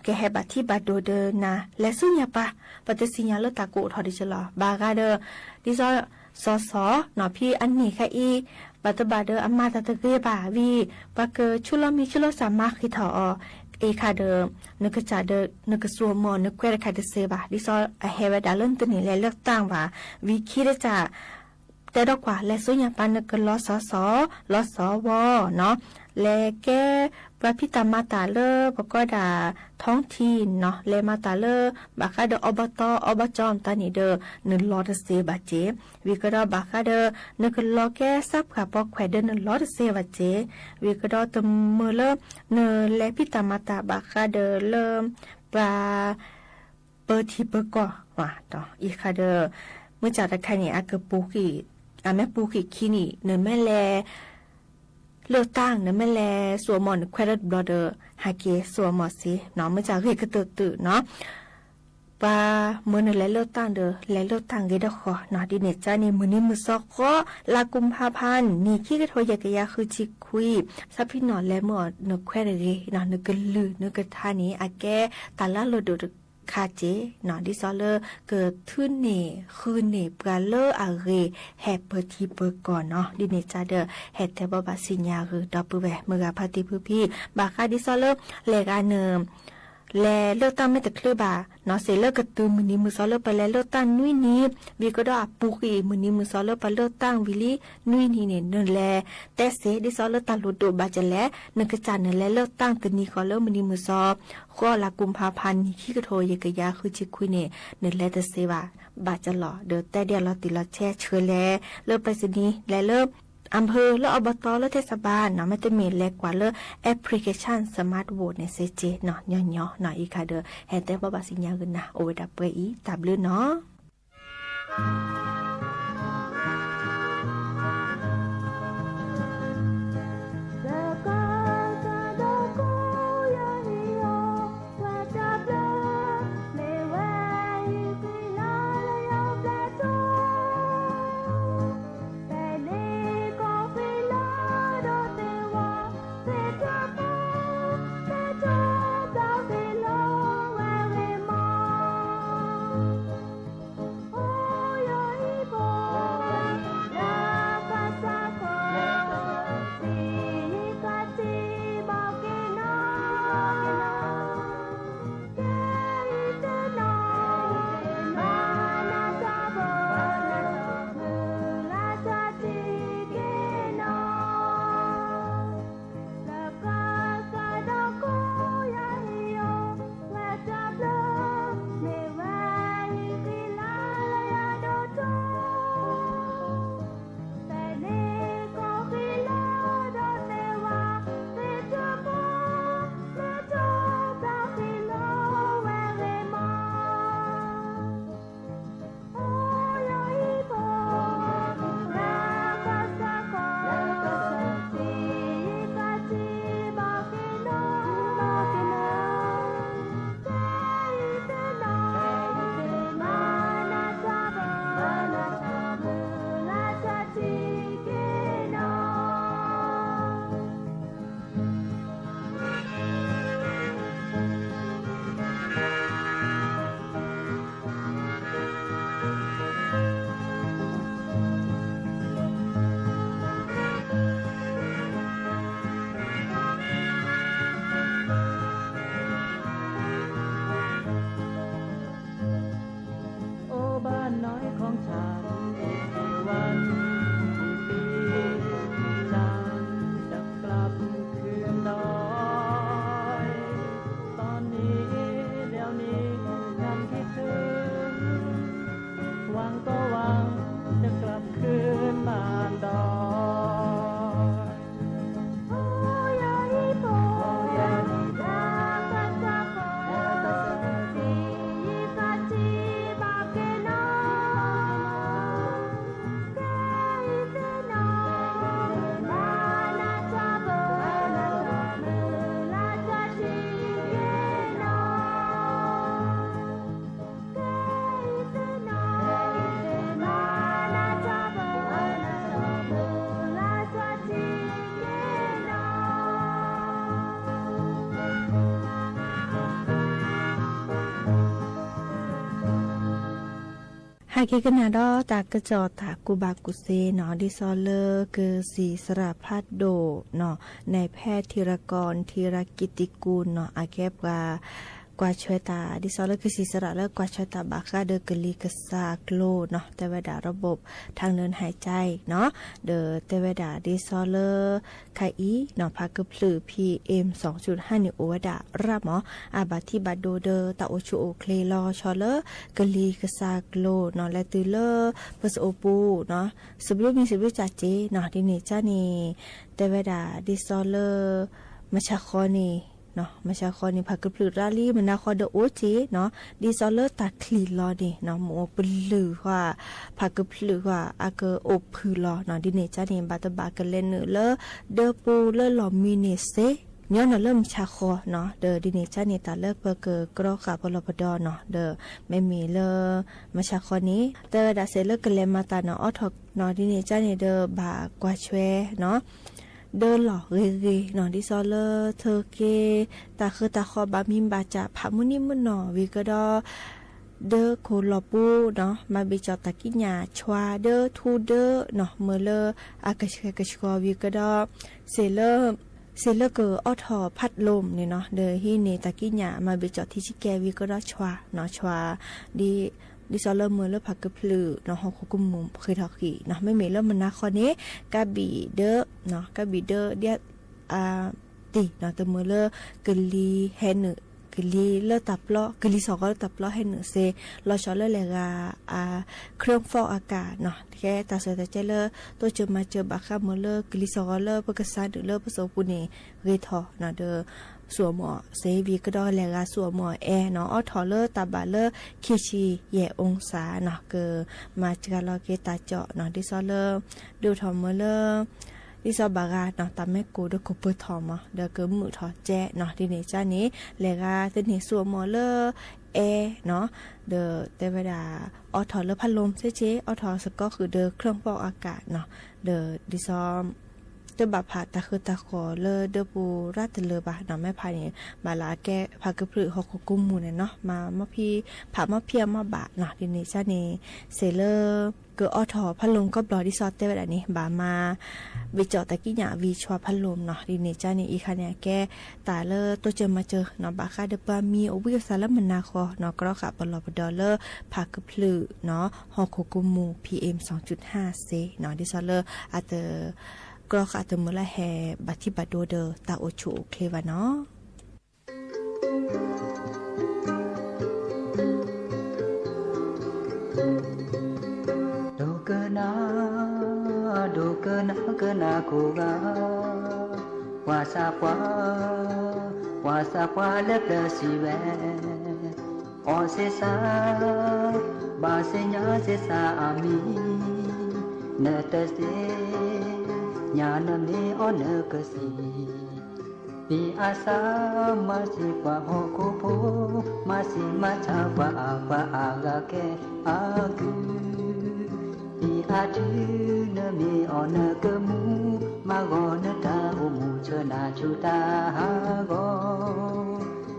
ကဟဲဘၣ်ထံဘၣ်ဒိဒီးနၤ လဲၤဆူညါပၢ် ပတသ့ၣ်ညါလၢတၢ်ကအိၣ်ထီၣ်ဒ်ကလီၤ, ဘၣ်ဂၤဒီး ဒ်သိး စီၤစီၤနီၤ ဖဲအန့ၣ်ခါအံၤ ဘၣ်တဘၣ်ဒီးအမၤတၢ်တဂ့ၤဘၣ်ဝံၤ ပှၤကဆူးလီၤမံဆူးလီၤစၢ်မၤဃ့ထီၣ်အီၤ, အံၤခါဒီး နကစၢ်ဒီး နကစိာ်မီၤနခွဲးတခါတသ့ဘၣ် ဒ်သိးအဟဲဝဲဒၣ်လၢနတန့ၢ်လဲၤလၢၢ်တၢ်ဘၣ်, ဝံၤခံတစၢ် တဲဒီးကွၢ် လဲၤဆူညါပၢ် နကလီၤစီၤစီၤ လီၤစီၤဝီၤနီၤ, လဲၤကဲ ပှၤဖံးတၢ်မၤတၢ်လၢပကိးဒၣ် ท้องถิ่นနီၤ လဲၤမၤတၢ်လၢ ဘၣ်ဃးဒီး အီဘတီၢ် အီဘကၠီမတၤန့ၣ်ဒီး နလီၤတသ့ဘၣ်စ့ၢ်, ဝံၤကဒီးဘၣ်ဃးဒီး နကလီၤကဲစၢ်ပှၢ်ပိာ်ခွဲးဒီးနလီၤတသ့ဘၣ်စ့ၢ်, ဝံၤကဒီးတမုာ်လၢ နလဲၤဖံးတၢ်မၤတၢ်ဘၣ်ဃးဒီးလၢ ပှၤ ပၢထံပၢကီၢ်, အံၤခါဒီး မုၢ်ဆါတခါန့ၣ် အကပူၤဃံး, အမ့ၢ်ပူၤဃံးခံနံၣ် နမ့ၢ်လဲၤ လၢၢ်တၢ် နမ့ၢ်လဲၤစိာ်မီၤနခွဲးတဘျီဒီး ဟဲက့ၤစိာ်မီၤစ့ၢ်နီၤ, မုၢ်ဆါဂ့ၤကတၢၢ်တုာ်နီၤ, ပှၤမၢနလဲၤလၢၢ်တၢ်ဒီး လဲၤလၢၢ်တၢ်ဂ့ၤတဃီနီၤ, ဒ်န့ၣ်ကါန့ၣ် မုၢ်နံၤမုၢ်သီဃီ လါကူၤဖါဖါ နံၣ်ခံကထိယဲၢ်ကယၤဃုဆံခွံ, ဆၣ်ဖံနီၣ်လဲၤမၢအီၤနခွဲးတဂ့ၤနီၤ, နကလုၢ်နကထါန့ၣ် အကဲတၢ်လၢအလိၣ်ဒိၣ်တခါစ့ၢ်နီၤ, ဒ်သိးလၢကထုးန့ၢ်ဃုန့ၢ်ပှၤလၢအဂ့ၤ ဟဲပၢထံပၢကီၢ်နီၤ, ဒ်န့ၣ်ကါဒီး ဟဲတဲဘၣ်ဘၣ်ဆူညါဂ့ၤဒီပုၢ်ဝဲၢ်မုၢ်ဂၤဖါတံၢ်ဖုဖံ, ဘၣ်ဃးဒ်သိးလၢ လဲၤဂၤန လဲၤလၢၢ်တၢ်မ့ၢ်တချုးဘၣ်နီၤ, စ့ၢ်လၢကတုၤမုၢ်နံၤမုၢ်သီလၢပလဲၤလၢၢ်တၢ်နွံနံၤ, ဝံၤကဒီးအပူၤကွံာ်မုၢ်နံၤမုၢ်သီလၢပလဲၤလၢၢ်တၢ်ဝံၤလံနွံနံၤန့ၣ် နလဲၤတဲစ့ၢ် ဒ်သိးလၢတၢ်လိၣ်ဒိၣ်ဘၣ်ကလဲၣ်, နကစၢ်နလဲၤလၢၢ်တၢ်တနံၤဃီလၢမုၢ်နံၤမုၢ်သီ ဃီလါကူၤဖါဖါ နံၣ်ခံကထိယဲၢ်ကယၤဃုဆံခွံန့ၣ် နလဲၤတသ့ဘၣ်, ဘၣ်ကလီၤ ဒီးတဲဒ်အလီၤတံၢ်လီၤဆဲးဆှၢလဲၤလၢပၢၢ်စနံၤ လဲၤလၢ အဖၢလၢအဘီတီလၢထဲစးဘါနီၤ မ့တမ့ၢ်လဲၤကွၢ်လၢ application Smart Vote န့ၣ်စ့က့နီၤ ညီညီနီၤ အံၤခါဒီး ဟဲတဲဘၣ်ဘၣ်စံညါဂ့ၤနၤ အိၣ်ဝဲဒၣ်ပှဲၤအံၤ တၢ်ဘျုးနီၤ.ဟဲက့ၤကနၣ်ဒီးတၢ်ကစီၣ်တၢ်ကူၣ်ဘၣ်ကူၣ်သ့နီၤ ဒ်သိးလၢကစံးစရၣ်ဖးဒိၣ်နီၤ နံၣ်ဖဲထံရကီၢ်ထံရကံတံကူနီၤ အကဲပှၤ ကွၢ်ဆွဲတၢ် ဒ်သိးလၢကစံးစရၣ်လၢကွၢ်ဆွဲတၢ်ဘၣ်ဃးဒီးကလံၤကစၢ်အကျိၤနီၤ တဲဝဲဒၣ် ระบบทางเดินหายใจ နီၤ ဒီးတဲဝဲဒၣ်ဒ်သိးလၢ ခဲအံၤနီၤ ဖးကဖျၢၣ် PM စံးဆူၣ်ဟါန့ၣ် အိၣ်ဝဲဒၣ်ရၣ်မး အဘၣ်ထံဘၣ်ဒိဒီးတၢ်အိၣ်ဆူၣ်အိၣ်ချ့လီၤဆီလၢ ကလံၤကစၢ်ကျိၤနီၤ လဲၤတုၤလၢ ပစိာ်ပူၤနီၤ စဘျုးမံၤစဘျုးကၠးက့နီၤ ဒ်န့ၣ်ကၠၢ်န့ၣ် တဲဝဲဒၣ်ဒ်သိးလၢ မုၢ်ဆါဃီန့ၣ် မုၢ်ဆါဃီန့ၣ် ဖးကဖျၢၣ်ရၣ်လံ မုၢ်နၤဃီဒီးအိၣ်က့နီၤ ဒ်သိးလၢတၢ်ချံးလီၤန့ၣ်နီၤ မ့ၢ်အိၣ်ပလုာ်ဃီ ဖးကဖျၢၣ်ဃီ အကအိၣ်ဖုၣ်လီၤနီၤ ဒ်န့ၣ်ကၠၢ်န့ၣ် ဘၣ်တဘၣ်ကလဲၤနုာ်လၢ ဒၢပူၤလၢလီၢ်မံန့ၣ်စ့ ညီနုၢ်လၢမုၢ်ဆါဃီနီၤ ဒီးဒ်န့ၣ်ကၠၢ်န့ၣ် တၢ်လၢပကကြီဃာ်ပလီၢ်ပဒီနီၤ ဒီးမ့မ့ၢ်လၢ မုၢ်ဆါဃီန့ၣ် တဲဝဲဒၣ်စ့ၢ်လၢကလဲၤမၤတၢ်နီၤ အိးထီၣ်နီၤ ဒ်န့ၣ်ကၠၢ်န့ၣ်ဒီးဘၣ်ကွၢ်ဆွဲနီၤ ဒၢလီၢ်ဂ့ၤဂ့ၤနီၤ ဒ်သိးလၢထၢက့ တၢ်ဃၢတၢ်ဃီဘၣ်မံဘၣ်စးဖးမုၢ်နံၤမုၢ်နီၢ်ဝံၤကဒီး ဒၢခိၣ်လီၢ်ပူၤနီၤ မၤဘ့ၣ်ကၠီၣ်တၢ်ကံးညာ်ဆွါဒၢထူဒၢနီၤ မ့ၢ်လၢအကဆှဲကဆှီဝံၤကဒီး စ့ၢ်လၢ စ့ၢ်လၢကအိးထီၣ်ဖးလိာ်န့ၣ်နီၤ ဒီးဟံးန့ၢ်တၢ်ကံးညာ် မၤဘ့ၣ်ကၠီၣ်ထံဆံကဲဝံၤကဒီးဆွါနီၤ ဆွါ ဒ် ဒ်သိးလၢမုၢ်လၢဖးကဖျၢၣ်နီၤ ဟီၣ်ခိၣ်ကမူၣ်ဃ့ၢ်ထီၣ်ဃံးနီၤ မ့မ့ၢ်လၢမုၢ်နၤဃီန့ၣ် ကးဘံၣ်ဒၢ ကးဘံၣ်ဒၢဒ် တံၢ်နီၤ တမုၢ်လၢကလံၤဟဲနုာ် ကလံၤလၢတၢ်ပျီ ကလံၤစှီၤဂီၤလၢတၢ်ပျီဟဲနုာ်စ့ လီၤဆီလၢလဲၤဂၤ အ เครื่องฟอกอากาศ နီၤ ကဲတၢ်ဆၢတဲာ်ကဲလၢ တိစၢၤမၤစၢၤဘၣ်ဃးမုာ်လၢ ကလံၤစှီၤဂီၤလၢပကစးနုာ်လၢပစိာ်ပူၤန့ၣ် ဂ့ၤထီၣ်နီၤ ဒီး ဆူၣ်အီၣ်မီၣ်စ့ဝံၤကဒီး လဲၤဂၤဆူၣ်အီၣ်မီၣ်အဲၣ်နီၤ အိးထီၣ်လၢတၢ်ဘၣ်လၢ ခံဆံယဲၢ်အူစၣ်နီၤ ကမၤစှၤလီၤက့ၤတၢ်ကၠီၣ်နီၤ ဒ်သိးလၢ ဒုးထီၣ်မုာ်လၢ ဒ်သိးဘၣ်ဂၤနီၤ တၢ်မ့ၢ်ကိၢ်ဒီးကိၢ်ပၢၢ်ထီၣ်မး ဒီးကမုာ်ထီၣ်ကဲနီၤ ဒ်န့ၣ်ကါန့ၣ် လဲၤဂၤသန့ၤဆူၣ်အီၣ်မီၣ်လၢ အဲၣ်နီၤ ဒီးတဲဝဲဒၣ် အိးထီၣ်လၢဖးလိၣ်စ့ၢ်ကီး အိးထီၣ်စ့ၢ်ကီးဃုာ်ဒီး เครื่องฟอกอากาศ နီၤ ဒီးဒ်သိး တဘၣ်ဖးတၢ်ဃုတၢ်ဃီၤလၢဒၢးပူၤရၣ်တလၢာ်ဘၣ်နီၤ မ့ၢ်ဖးန့ၣ် ဘၣ်လၢအကဲဖးကဖျုးဟီၣ်ခိၣ်ကိးမူၤန့ၣ်နီၤ မၤမီၢ်ဖံး ဖးမီၢ်ဖံးအမီၢ်ဘၣ်နီၤ ဒ်န့ၣ်ကါန့ၣ် စ့ၢ်လၢ ကအိးထီၣ်ဖးလိၣ်ကီၢ်ဘျီဒ်သိးတဲဝဲဒၣ်န့ၣ် ဘၣ်မၤ ဝံၤကၠီၣ်တၢ်ကံးညာ်ဝံၤဆှါဖးလိၣ်နီၤ ဒ်န့ၣ်ကါန့ၣ် အံၤခါန့ၣ် အကဲတၢ်လၢတိစၢၤမၤစၢၤနီၤ ဘၣ်ဃးဒီးပှၤမံၤအိၣ်ဘှံးအိၣ်သါလၢမုၢ်နၤဃီနီၤ ကြီဃာ်ပလီၢ်ပဒီလၢ ဖးကဖျုးနီၤ ဟီၣ်ခိၣ်ကိးမူၤ PM စ့နီၤ ဒ်သိးလၢအတ ကြီဃာ်တမုာ်လၢဟဲဘၣ်ထံဘၣ်ဒိဒီးတၢ်အိၣ်ဆူၣ်အိၣ်ချ့ဘၣ်နီၤ ဒိကနၣ်, ဒိကနၣ်ကနၣ်ကိးဂၤ, ပှၤသးပှၢ်, ပှၤသးပှၢ်လၢပျၢၤစံးဝဲ, အီၣ်စ့စၢ်, ဘၣ်စ့ညါစ့စၢ်အမံၤ, နတသ့ၣ်ညါနမ့ၢ်အီၣ်နကစံး ပှၤအါစၢ်မၤစံးပှၤဟီၣ်ခိၣ်ဖိ, မၤစံးမၤစၢ်ပှၤအၢ်ပှၤအါဂၤကဲအါကုၢ်, ပှၤအါထုနမ့ၢ်အီၣ်နကမူ, မၤဂီၤနတၢ်အိၣ်မူဆၢနၤဆူတၢ်ဟးဂီ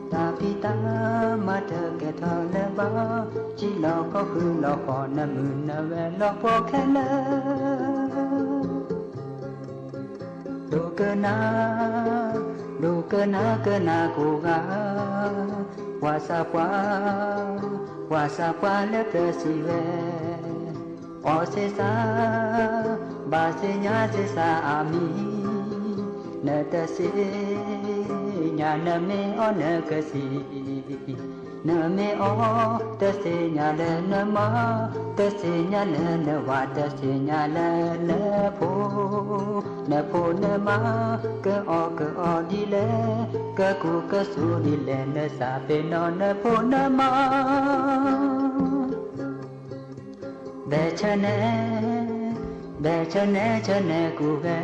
ၤ, တၢ်ဖံးတၢ်မၤတကဲထီၣ်လၢၤဘၣ်, ကံလီၤခီၣ်ဃုလီၤဃီနမုၢ်နဝဲလီၤပှီၢ်ခဲလၢာ် ဒိကနၣ်, ဒိကနၣ်ကနၣ်ကိးဂၤ, ပှၤသးပှၢ်, ပှၤသးပှၢ်လၢပျၢၤစံးဝဲ, အီၣ်စ့စၢ်, ဘၣ်စ့ညါစ့စၢ်အမံၤ, နတသ့ၣ်ညါနမ့ၢ်အီၣ်နကစံး နမ့ၢ်အီၣ်တသ့ၣ်ညါလၢနမါ, တသ့ၣ်ညါလၢနဝၤ, တသ့ၣ်ညါလၢနဖိ, နဖိနမါ, ကအီၣ်ကအီဒ်လဲၣ်, ကကူကစိဒ်လဲၣ်, နသးပ့ၤနီၣ်နဖိနမါ ဘဲဆၢနဲ, ဘဲဆၢနဲဆၢနဲကိးဂၤ,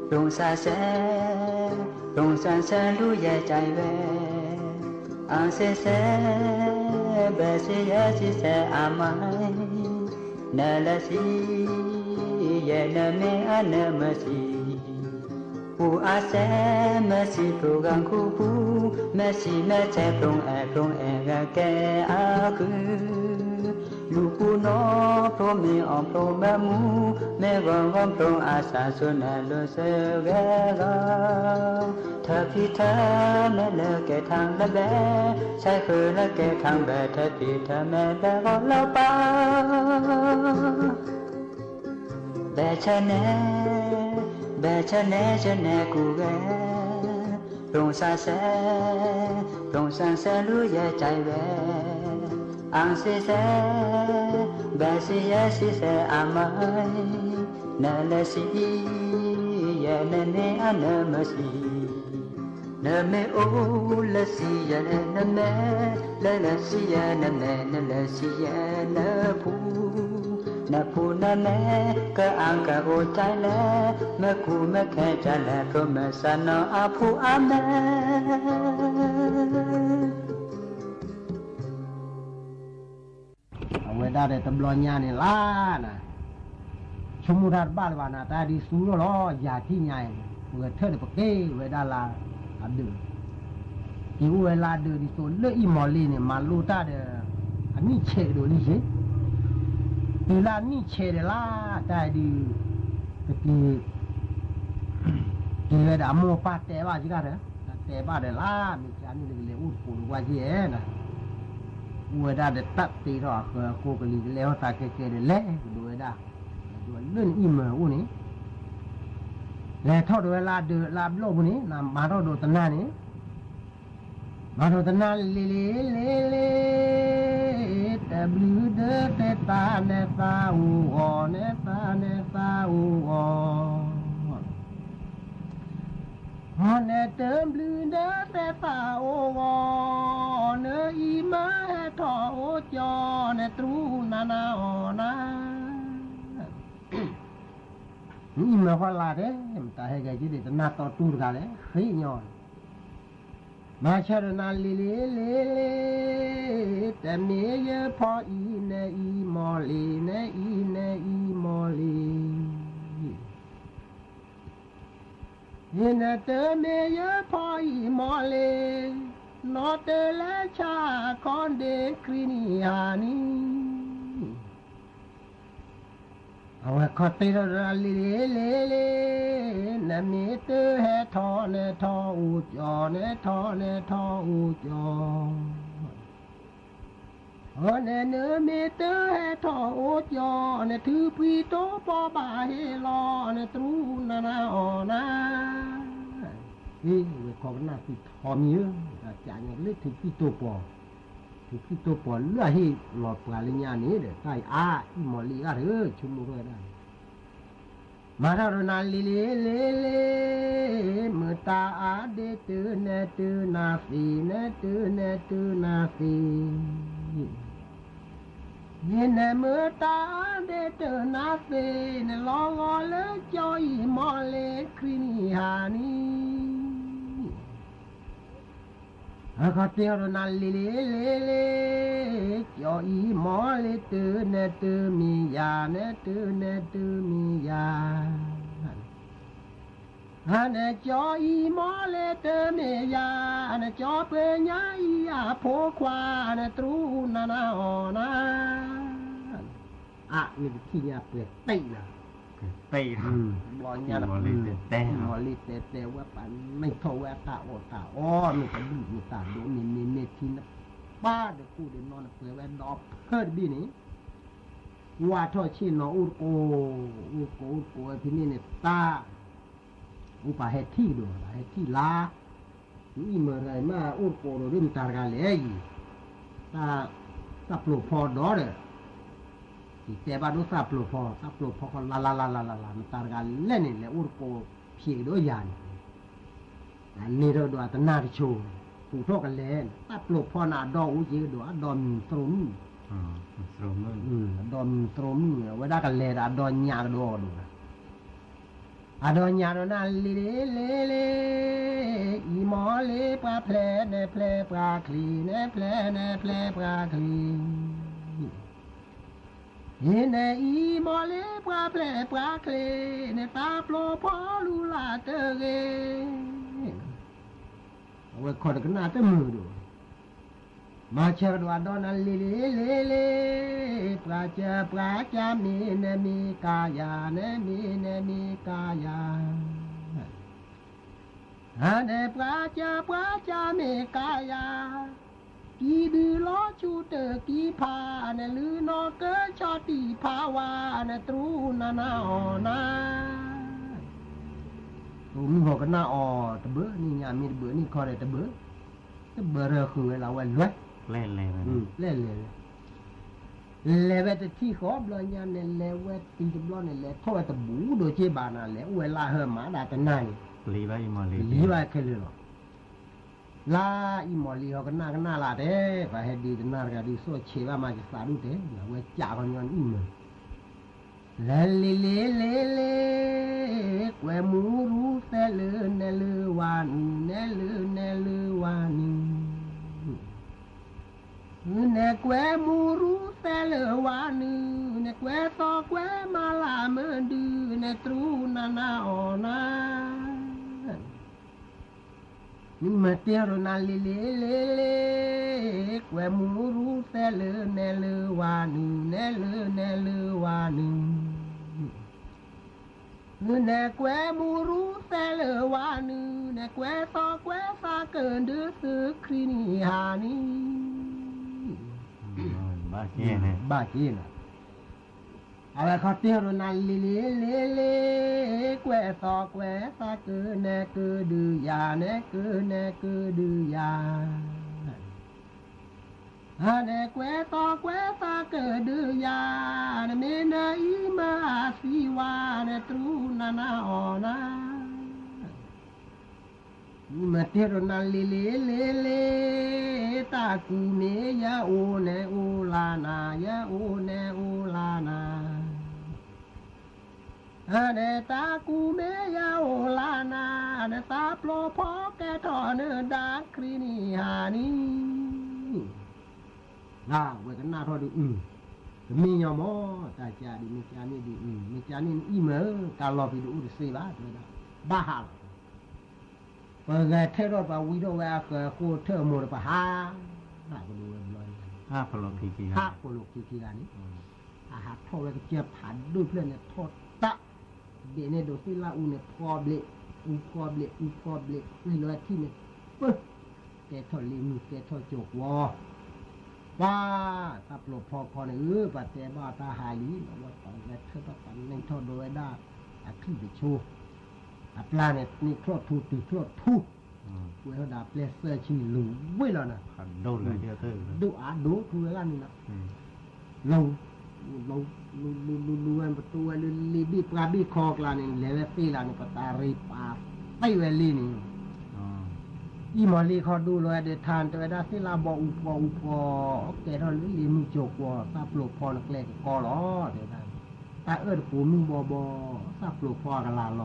ပျိၢ်စၢ်စဲ, ပျိၢ်စၢ်စဲလူယဲၢ်ကၠဲးဝဲ, အစ့စဲ, ဘဲစ့ယဲစ့စဲအမါ, နလဲၤစံး, ယဲနမ့ၢ်အါနမ့ၢ်စံး ပှၤအါစဲမ့ၢ်စံးပျိၢ်ဂၤခူပူၤ, မ့ၢ်စံးမ့ၢ်စဲပျိၢ်အဲၣ်ပျိၢ်အဲၣ်ဂၤကဲအါကုၢ်, လူၤပူၤနီၣ်ဖျိမ့ၢ်အီၣ်ဖျိမ့ၢ်မူ, မ့ၢ်ဂီၤဂီၤဖျိအစၢ်စိၤနလိၤစၢၤဂဲၤဂီၤ, ထၢဖံထၢမ့ၢ်လၢကဲထီၣ်လၢဘဲ, ဆဲဃုာ်လၢကဲထီၣ်ဘဲ ထၢဖံထၢမ့ၢ်ဘဲဂီၤလီၤပၢ် ဘဲဆၢနဲ, ဘဲဆၢနဲဆၢနဲကိးဂၤ, ပျိၢ်စၢ်စဲ, ပျိၢ်စၢ်စဲလူယဲၢ်ကၠဲးဝဲ, အစ့စဲ, ဘဲစ့ယဲစ့စဲအမါ, နလဲၤစံး, ယဲနမ့ၢ်အါနမ့ၢ်စံး နမ့ၢ်အိၣ်လၢစံယဲနမဲာ်, လၢလၢစံယဲနမဲာ်, နလၢစံယဲနဖူ, နဖူနမဲာ်, ကအါကအီၣ်ကၠဲလဲၣ်, မ့ၢ်ကူမ့ၢ်ခဲကၠဲလဲၣ်, ဖျိမ့ၢ်စးနီၤအဖူအမဲာ် အဝဲဒၣ်ဒီးတဘျီညါန့ၣ်လၢ်နၤ, ဆိကမိၣ်တၢ်တဘၣ်လၢၤဘၣ်နၤ, တၢ်ဒ်သူလီၤလီၤ, ယၤထံၣ်ညါအံၤ, ပဂဲၤထၢၣ်ဒီးပက့ၤဝဲဒၣ်လၢအဒၢး, က့ၤအိၣ်ဝဲလၢအဒၢးဒ်သိးလၢအံၤမီၢ်လံန့ၣ် မၤလိတၢ်ဒီး အနံၣ်ဆဲးကဒီးလံယ့ၣ်, တုၤလၢအနံၣ်ဆဲးဒီးလၢ်, တၢ်ဒုး ကတံၤ တုၤဝဲဒီးအမိၢ်အပၢ်တဲဘၣ်က့ၤတၢ်ဒီး, တဲဘၣ်ဒီးလၢ်, မ့ၢ်ကန့ၣ်ဒီးကလဲၤအိၣ်တကိးဒီးကွၢ်က့ၤဧဲ, အိၣ်ဝဲဒၣ်ဒီးတၢ်တ့ထီၣ်အဃၢၤအဃိကလံၤကလဲၤထီၣ်သးကဲကဲဒီးလဲၤကဒီးဝဲဒၣ်, လၢနအံၤမၢ်အိၣ်န့ၣ်, လဲၤထီၣ်ဒီးဝဲလၢအဒၢးလၢအဘျီၣ်ပူၤန့ၣ်, နမၤထီၣ်ဒီးတနၤန့ၣ် မၤထီၣ်တနၤလံၤလံၤလံၤလံၤ, တဘျုးဒၢသဲးသးန့ၣ်သးအိၣ်ဂီၤန့ၣ်သးန့ၣ်သးအိၣ်ဂီၤ, အီၤန့ၣ်တဘျုးဒၢသဲးသးအိၣ်ဂီၤ, နအံၤမၢဟဲထီၣ်အိၣ်ကၠီန့ၣ် တြူနၤနၤအီၤနၤ နအံၤမၢဃီလၢ်တဲ, မတၤဟဲက့ၤက့ၤဒံး တနၢ်တီတူၢ်တဂၤလဲၣ် ဃ့ညီန့ၣ်, မၤဆၢဒိၣ်နၤလံၤလံၤလံၤလံၤ, တမ့ၢ်ယဖီအံၤ နအံၤမီၢ်လံၤ နအံၤ နအံၤမီၢ်လံၤ ယနတမ့ၢ်ယဖီအံၤမီၢ်လံၤ, နီၢ်တလဲဆါခီဒ့ခရံနံၤဟါနံၤ အဝဲခီတဲထီၣ်ဒီးလံၤလံၤလံၤလံၤ, နမ့ၢ်တဟဲထီၣ်န့ၣ်ထီၣ်အိၣ်ကၠီန့ၣ် ထီၣ်န့ၣ်ထီၣ်အိၣ်ကၠီ, အီၤန့ၣ်နမ့ၢ်တဟဲထီၣ်အိၣ်ကၠီန့ၣ် ထုးဖှံတိၢ်ပီၢ်ဘၣ်ဟ့ၣ်လီၤန့ၣ် တြူနၤနၤအီၤနၤ ဝဲခီကနၣ်သံထီမံၤဧၢ, တၢ်ကးညါကလၢထုးဖှံတိၢ်ပီၢ်, ထုးဖှံတိၢ်ပီၢ်လၢအဟ့ၣ်လီၤပှၤလၢညါန့ၣ်ဒီး တၢ်အံၤအါ အံၤမီၢ်လံၤအါတဂ့ၤ ဆိကမိၣ်ထီၣ်ဝဲဒၣ်န့ၣ်, မၤထီၣ်ဒီးနၤလံၤလံၤလံၤလံၤ, မတၤအါဒ့တၢ်နတၢ်နတၢ်နသ့, ယနမတၤအါဒ့တၢ်နသ့န့ၣ် လီၤဂီၤလၢကၠီအံၤမီၢ်လံၤခရံနံၤဟါနံၤ အခီတဲထီၣ်ဒီးနၤလံၤလံၤလံၤလံၤ, ကၠီအံၤမီၢ်လံၤတၢ်နတၢ်မ့ၢ်ယၤ နတၢ်နတၢ်မ့ၢ်ယၤ, အန့ၣ်ကၠီအံၤမီၢ်လံၤတၢ်မ့ၢ်ယၤ, အန့ၣ်ကၠီပှၤညါအံၤအဖိခွါန့ၣ် တြူနၤနၤအီၤနၤ အမ့ၢ်တထံၣ်ညါပှဲၤတံၢ်နၤ, ဘျီညါနပှဲၤမီၢ်လံၤတဲတဲဝဲ ပှၤနံၣ်ထီၣ်ဝဲအတၢ်အီၣ်တၢ်အီ မ့ၢ်တဘျုးမ့ၢ်တၢ်ဒိး မ့ၢ်မ့ၢ်မ့ၢ်ထံနပၢ်ဒီးကိၣ်ဒီးနီၢ်နပှဲၤဝဲဒီးဖၢတဘ့ၣ်န့ၣ်, ဝါထီၣ်ဆ့ၣ်နီၤအိၣ်တကိး, အိၣ်တကိးအိၣ်တကိးဝဲဖဲန့ၣ်န့ၣ် တၢ် အိၣ်ပာ်ဟဲထံၣ်ကဒီး ပာ်ဟဲထံၣ်လါ, နအံၣ်မၢတဂၤအံၤမးအိၣ်တကိးဒီး မတၤတဂၤလဲၣ်အံၤ, သၣ်ပျိာ်ဖီဒီးဒီး, ယတဲဘၣ်ဒိသၣ်ပျိာ်ဖီ သၣ်ပျိာ်ဖီဃီလါလါလါလါလါလါ မတၤတဂၤလဲၣ်န့ၣ်လဲၤအိၣ်တကိးဖံးကဒီးယၤန့ၣ်, အန့ၣ်ထီၣ်ဒီးအတနၢ်တဆိ, ပူၤထီၣ်ကလဲၤန့ၣ် သၣ်ပျိာ်ဖီန့ၣ်အဒီအိၣ်က့ၤကဒီး အဒီမံၤသရိာ်မုၣ်, အဒီမံၤသရိာ်မုၣ် အဝဲဒၣ်ကလဲၤဒီးအဒီညၣ်ကဒီးဒီး အဒီညၣ်ဒီးနၤလံၤလံၤလံၤလံၤ, အံၤမီၢ်လံၤပှၤဖျဲးန့ၣ်ဖျဲးပှၤချံး န့ၣ်ဖျဲးန့ၣ်ဖျဲးပှၤချံး, အံၤန့ၣ်အံၤမီၢ်လံၤပှၤဖျဲးပှၤချံးန့ၣ် သၣ်ပျိာ်ဖီလူလၢ်တဂ့ၤ အဝဲခီတကနၣ်တမုာ်ဒီး မၤဆၢကဒီးအဒီနၤလံၤလံၤလံၤလံၤ, ပှၤစၢၤပှၤစၢၤမ့ၢ်နမ့ၢ်ကါယၤ နမ့ၢ်နမ့ၢ်ကါယၤ, အန့ၣ်ပှၤစၢၤပှၤစၢၤမ့ၢ်ကါယၤ, ကံဒုးလီၤဆူတၢ်ကံဖးန့ၣ် လုၢ်နီၢ်ကၢဆီၣ်တံၢ်ဖးဝါန့ၣ် တြူနၤနၤအီၤနၤ တမုၢ်ဟီၣ်ကနၣ်အီၤတဘၢ နံၣ်ညါမ့ၢ်တဘၢ နံၣ်ခီဒီးတဘၢ, တဘၢရၢဃုာ်ဝဲလီၤဝဲလွဲၢ်, ပျဲလဲၤဝဲ, လဲၤဝဲတထံၣ်ဃီဘျီညါန့ၣ် လဲၤဝဲတုၤတဘျီန့ၣ် လဲၤထီၣ်ဝဲတဘူးဒီးက့ဘၣ်နၤ လဲၤအိၣ်ဝဲလၢဟၢမးဒၣ်တနၤန့ၣ်, ပျံၤဘၣ်အံၤမီၢ်လံၤ, ပျံၤဘၣ်ခဲလၢာ်လီၤ. လၢအံၤမီၢ်လံၤဟီၣ်ကနၣ်ကနၣ်လၢ်တဲ, ပှၤဟဲဒုးတနၤတဂၤဒုး စီၣ်ဆဲးဘၣ်မၤကသးဒူၣ်တဲ နဝဲကးကညီနအံၣ်မၢ လဲၤလံၤလံၤလံၤလံၤ, ကွဲမူရူသဲလၢနဲလၢဝါနုၤ နဲလၢနဲလၢဝါနုၤ, နဲကွဲမူရူသဲလၢဝါနုၤ, နဲကွဲသီကွဲမၤလၢ်မုၢ်ဒုး နဲတြူနၤနၤအီၤနၤ မ့ၢ်မၤတ့ၢ်ရိနၤလံၤလံၤလံၤလံၤ, ကွဲမူရူသဲလၢနဲလၢဝါနုၤ နဲလၢနဲလၢဝါနုၤ, နဲကွဲမူရူသဲလၢဝါနုၤ, နဲကွဲသီကွဲသးကဒုးသုခရံာ်နံၤဟါနံၤ, ဘၣ်က့ၤနၤ အဝဲခီတဲဒီးနၤလံၤလံၤလံၤလံၤ, ကွဲးသီကွဲးသးကၢၢ်နဲကၢၢ်ဒုးယၤ နဲကၢၢ်နဲကၢၢ်ဒုးယၤ, အန့ၣ်ကွဲးသီကွဲးသးကၢၢ်ဒုးယၤ, နမ့ၢ်နအံၤမၤအသံဝါ နတြူနၤနၤအီၤနၤ မ့ၢ်တဲဒီးနၤလံၤလံၤလံၤလံၤ, တၢ်ကူၣ်မ့ၢ်ယအိၣ်န့ၣ်အိၣ်လၢနၤ, ယအိၣ်န့ၣ်အိၣ်လၢနၤ, အန့ၣ်တၢ်ကူၣ်မ့ၢ်ယအိၣ်လၢနၤ, နသးပျိာ်ဖီကဲထီၣ်နဒါခရံာ်နံၤဟါနံၤ, ဝဲကနၣ်ထီၣ်ဒုးအုၣ်, ကမ့ၢ်ညီမး, တၢ်ကဒုးမ့ၢ်ကန့ၣ်ဒုးအုၣ်, မ့ၢ်ကန့ၣ်နအံၤမ့ၢ် ကလီၤဖံးဒုးအိၣ်တသ့ဘၣ် တဲဝဲဒၣ်, ဘၣ်ဟးလီၤ ပဂဲၤထၢၣ်ထီၣ်ပှၤဝံထီၣ်ဝဲအဃၢၤအဃိထၢၣ်အမိၢ်တပဟး, ဘၣ်ကဒိဝဲဘျီ, ဟးဖီၣ်လိာ်ခံခံဂၤန့ၣ်, အဟးထီၣ်ဝဲကစၢၢ်ဖးဒိၣ်ဖျၢၣ်န့ၣ်ထီၣ်တၢ်, ဒဲးန့ၣ်ဒိးသ့ၣ်လၢအူန့ၣ်ဖီဘျ့, အူဖီဘျ့, အူဖီဘျ့, ဃံလီၤဝဲထံၣ်န့ၣ်, ပၢ, ကဲထီၣ်လ့မုၢ်ကဲထီၣ်ကၠိၤကွီၤ ပှၤ, သးပျိာ်ဖီခီန့ၣ် အၢ ပှၤတဲဘၣ်တၢ်ဟးလံ လီၤဝဲပှၤဂဲၤထၢၣ်ထီၣ်ပှၤန့ၢ်ထီၣ်ဒိဝဲဒၣ်, အထံၣ်တဆိ, အပျၢ်န့ၣ်န့ၢ်ချီၣ်ထူတုၤချီၣ်ထူ, ဝဲထီၣ်ဒၣ်ပျဲၢ်သၢဆံလူၤဝ့ၢ်လီၤနၤ, ဒိၣ်အါဒိၣ်ထူဝဲဒၣ်န့ၣ်လီၤ, လူၤလူၤလူၤလူၤလူၤလူၤဝဲပတိဝဲလၢလ့ဘ့ၣ်ပှၢ်ဘ့ၣ်ခီကျါန့ၣ် လဲၤဝဲသ့လၢန့ၣ် ပတၢ်ရ့ပာ်သ့ဝဲလံန့ၣ် အံၤမီၢ်လံခီဒိၣ်လီၤဝဲဒီးထါန့ၣ် တဲဝဲဒၣ်သ့ၣ်လၢဘီအူဖီအူဖီ, ကဲထီၣ်လၢလ့မုၢ်ကၠိၤကွီၤ သးပျိာ်ဖီနကျဲကကီလီၤ တဲဝဲဒၣ်, တၢ်အၢၣ်တပူၤမုၢ်ဘီဘီ, သးပျိာ်ဖီအကလၤလီၤ,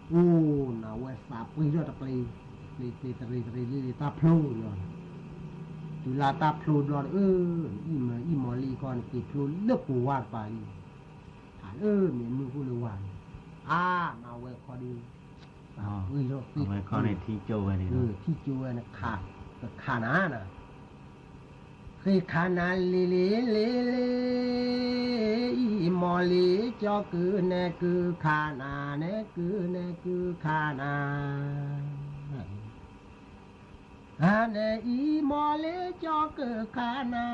အိၣ်နၤဝဲသးပှ့ၤထီၣ်တပျ့ၤ, တပျ့ၤတပျ့ၤတရံးတရံးလံတၢ်ဖျိလီၤ, တုၤလၢတၢ်ဖျိဘျီဒီး အၢ အံၤမီၢ်လံခီန့ၣ် က့ၤဖျိလၢကိးဝါတပၤလံ ဟးလၢမ့ၢ်မုၢ်အိၣ်လၢဝါန့ᣣ်, အါ မၤဝဲခီဒီး, ပှ့ၤထီၣ်ဃ့, ထံၣ်ကၠိဝဲန့ၣ်, ထံၣ်ကၠိဝဲန့ၣ်, ကခးနၤနၤ, ဃ့ခးနၤလ့လ့လ့လ့, အံၤမီၢ်လံကၠီကုၤနဲကုၤခးနၤ နဲကုၤနဲကုၤခးနၤ အန့ၣ်အံၤမီၢ်လ့ကၠီကုၤခးနၤ,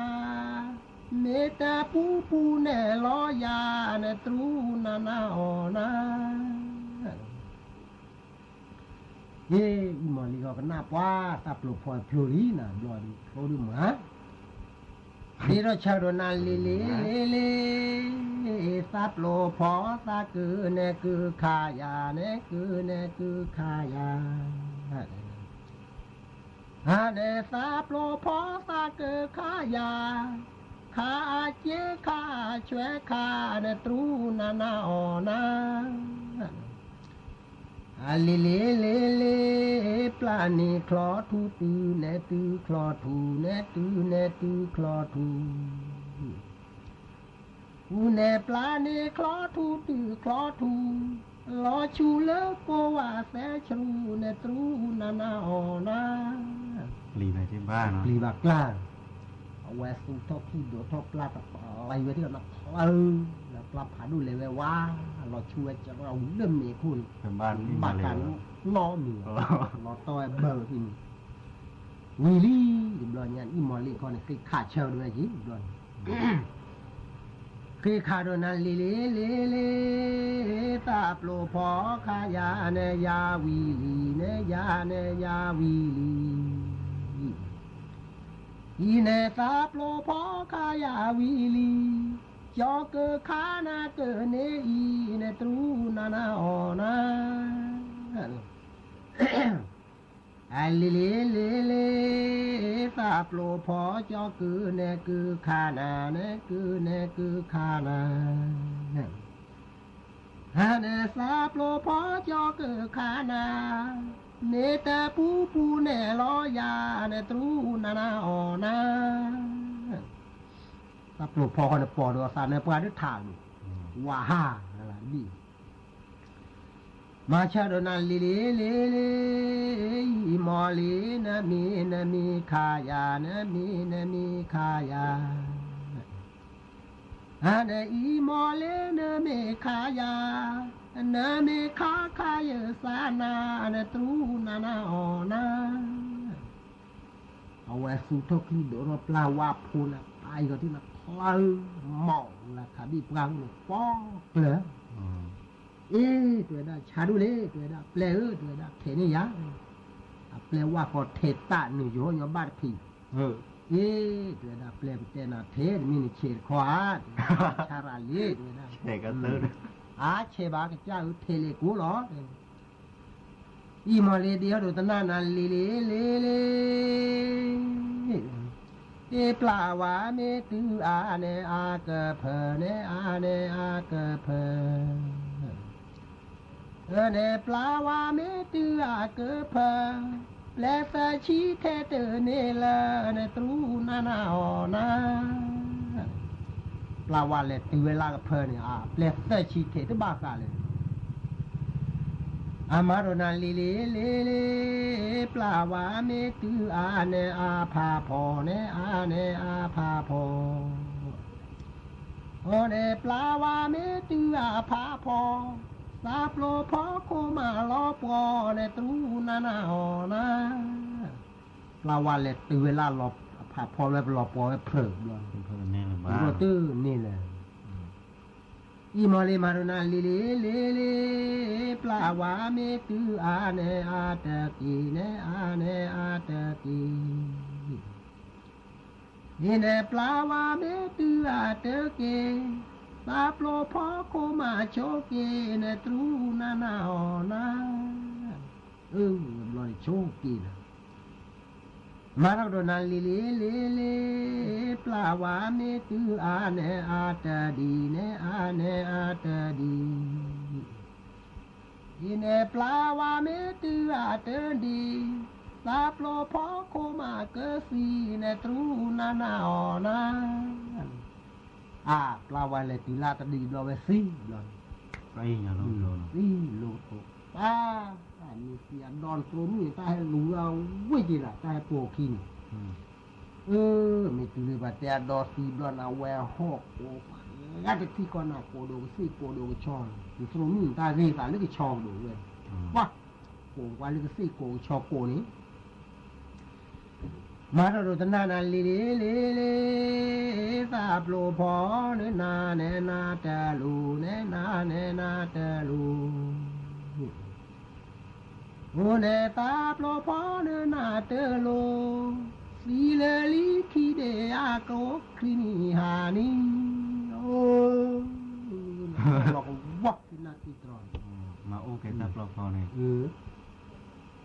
မ့ၢ်တပူၤပူၤနဲၣ်လီၤယၤ နတြူနၤနၤအီၤနၤ, အံၤမီၢ်လံဂီၤကနၣ်ပှၤ သးပျိာ်ဖီဖျိလံနၤ ဘျီဒုးဖျိဒုးမၤ ဒ့ထီၣ်ဆၢဒိးနၤလ့လ့လ့လ့, သးပျိာ်ဖီသးကုၤနဲကုၤခးယၤ နဲကုၤနဲကုၤခးယၤ, အန့ၣ်သးပျိာ်ဖီသးကုၤခးယၤ, ခးအက့ခးအဆွဲခး နတြူနၤနၤအီၤနၤ အလ့လ့လ့လ့, ပျၢ်န့ၢ်ချီထူတုၤနဲတုၤချီထူ နဲတုၤနဲတုၤချီထူ, အူနဲၣ်ပျၢ်န့ၢ်ချီထူတုၤချီထူ, လီၤဆူလၢကိးဝါသဲဆြူ နတြူနၤနၤအီၤနၤ ပျံၤဘၣ်ကျါ, အဝဲသူၣ်ထီၣ်ချံဒိးထီၣ်ပျၢ်တပျံၤဝဲဒၣ်နချၢ, ပျၢ်ဖးဒိၣ်လဲၤဝဲဝါ, လီၤဆူဝဲကဝဲလၢမ့ၤခိၣ်န့ၣ်, ဘၣ်တၢ်နီတမံၤ, လီၤတီဝဲဘၢဖဲန့ၣ်, ဝံၤလံ, တဘျီညါအံၤမီၢ်လံခီန့ၣ် ဃ့ခးဆၢဒိးဝဲက့ၤတဘျီန့ၣ် ဃ့ခးဒိးနၤလ့လ့လ့လ့, သးပျိာ်ဖီခးယၤနဲယၤဝံၤလံ, နဲယၤနဲယၤဝံၤလံ, အံၤနဲသးပျိာ်ဖီခးယၤဝံၤလံ, ကၠီကုၤခးနၤကုၤန့ၣ်အံၤ နတြူနၤနၤအီၤနၤ အလ့လ့လ့လ့, သးပျိာ်ဖီကၠီကုၤနဲကုၤခးနၤ, နဲကုၤနဲကုၤခးနၤ, အန့ၣ်သးပျိာ်ဖီကၠီကုၤခးနၤ, မ့ၢ်တပူၤပူၤနဲၣ်လီၤယၤ, နတြူနၤနၤအီၤနၤ သးပျိာ်ဖီဃီန့ၣ် ပိာ်ဒီးသးနၢပှၢ်ဒုးထးန့ၣ်, ဝၤဟါ, တဘ့ၣ်, မၤဆၢဒိးနၤလ့လ့လ့လ့, အံၤမီၢ်လံ, နမ့ၢ်နမ့ၢ်ခးယၤ, နမ့ၢ်နမ့ၢ်ခးယၤ, အန့ၣ်အံၤမီၢ်လံ နမ့ၢ်ခးယၤ, နမ့ၢ်ခးခးယၤသးနၤ, နတြူနၤနၤအီၤနၤ အဝဲသူၣ်ထီၣ်ချံဒိးထီၣ်ပျၢ်ဝါဖိနၤ, ပၢ်အံၤဂီၤထံၣ်နၤ, ပျၢ်ဧၢ, မီၣ်လၢခးဘံၣ်ပှၢ်န့ၣ် ပီကျၢၤ, အ့ တဲဝဲဒၣ် ဆါဒူၣ်လံ တဲဝဲဒၣ် ပျဲၢ်ဧၢ တဲဝဲဒၣ် ထဲးန့ၢ်ယၤ, အပျဲၢ်ဝၣ်ဃီထဲးတၢ်နုာ်ယိၤညီဘၣ်တဖံး, အ့ တဲဝဲဒၣ် ပျဲၢ်ပတဲနၤထဲး တမ့ၢ်နဆဲးတခီဧါ, ဆါရၤလံ တဲဝဲဒၣ်, အါဆဲးဘၣ်ကစၢ်ဧၢ ထဲးလဲၤကိးလီၤ အံၤမီၢ်လ့ၤဒ့ဟီၣ်ဒိးသနၢ်နၤလ့လ့လ့လ့, တ့ပျၢ်ဝါမ့ၢ်တုၤအါန့ၣ်အါကဖၢန့ၣ်အါန့ၣ်အါကဖၢ, န့ၣ်ပျၢ်ဝါမ့ၢ်တုၤအါကဖၢ, ပျဲၢ်သၢဆံထဲးတန့ၢ်လၢ န့ၣ်တြူနၤနၤအီၤနၤ ပျၢ်ဝါလဲၤတုၤဝဲလၢကဖၢန့ၣ် အပျဲၢ်သၢဆံထဲးတဘၣ်ဃးလၢ အမၤဒိးနၤလ့လ့လ့လ့, ပျၢ်ဝါမ့ၢ်တုၤအါန့ၣ်အါဖးဖီန့ၣ်အါန့ၣ်အါဖးဖီ, အန့ၣ်ပျၢ်ဝါမ့ၢ်တုၤအါဖးဖီ, သးပျိဖီခိၣ်မးလီၤပှီၢ်န့ၣ်တြူနၤနၤအီၤနၤ ပျၢ်ဝါလဲၤတုၤဝဲလၢအဖးဖီဝဲပလီၤပှီၢ်ဝဲဖျၢၣ်ဘျီန့ၣ်, တန့ၢ်လၢၤ, အံၤမီၢ်လ့ၤမၤဒိးနၤလ့လ့လ့လ့, ပျၢ်ဝါမ့ၢ်တုၤအါန့ၣ်အါတက့ၢ်န့ၣ်အါန့ၣ်အါတက့ၢ်, အံၤန့ၣ် ပျၢ်ဝါမ့ၢ်တုၤအါတက့ၢ်, သးပျိဖီခိၣ်မးဆိက့ၤန့ၣ်တြူနၤနၤအီၤနၤ အၢဘျီန့ၣ်ဆိက့ၤနၤ, မၤထီၣ်ကဒီးနၤလ့လ့လ့လ့, ပျၢ်ဝါမ့ၢ်တုၤအါန့ၣ်အါတဒံးန့ၣ်အါန့ၣ်အါတဒံး, အံၤန့ၣ်ပျၢ်ဝါမ့ၢ်တုၤအါတဒံး, သးပျိဖီခိၣ်မးကသံန့ၣ်တြူနၤနၤအီၤနၤ အါ ပျၢ်ဝါလဲၤတုၤလၢတဒံးဘျီဝဲသံဘျီ, သံလိကထိ, ပၢ်, မ့ၢ်သံအဒီတြိမုၣ်န့ၣ် တၢ်ဟဲလူၤဝဲဝ့ၢ်က့ၤလီၤ တၢ်ဟဲပိာ်ခံန့ၣ်, အၢ မ့ၢ်တုၤလၢပှၤတဲအဒီသံဘျီန့ၣ် အဝဲဟီၣ်ကိးဂၤတထံၣ်ဃီန့ၣ် ကိးဒိၣ်ကသ့ၣ်ကိးဒိၣ်ကဆီ, ယသရိာ်မုၣ်န့ၣ် တၢ်ဂ့ၢ်သးလၢကဆီကဒိၣ်ဝဲ, ပှၤ, ကိးကွၢ်လၢကသ့ၣ်ကိးကဆီကိးန့ၣ် မၤထီၣ်ဒိးသနၢ်နၤလ့လ့လ့လ့, သးပျိဖီန့ၢ်နၤန့ၣ်နၤတလူၤန့ၣ်နၤန့ၣ်နၤတလူၤ, အိၣ်န့ၣ်သးပျိဖီန့ၢ်နၤတလူၤ, သံလၢလံခံဒ့အကျိခရံာ်နံၤဟါနံၤ, အိၣ်လီၤကဝီၤဖံနၢ်သံတြီၤန့ၣ်, မၤအိၣ်ကဲတၢ်ပျီဖီန့ၣ်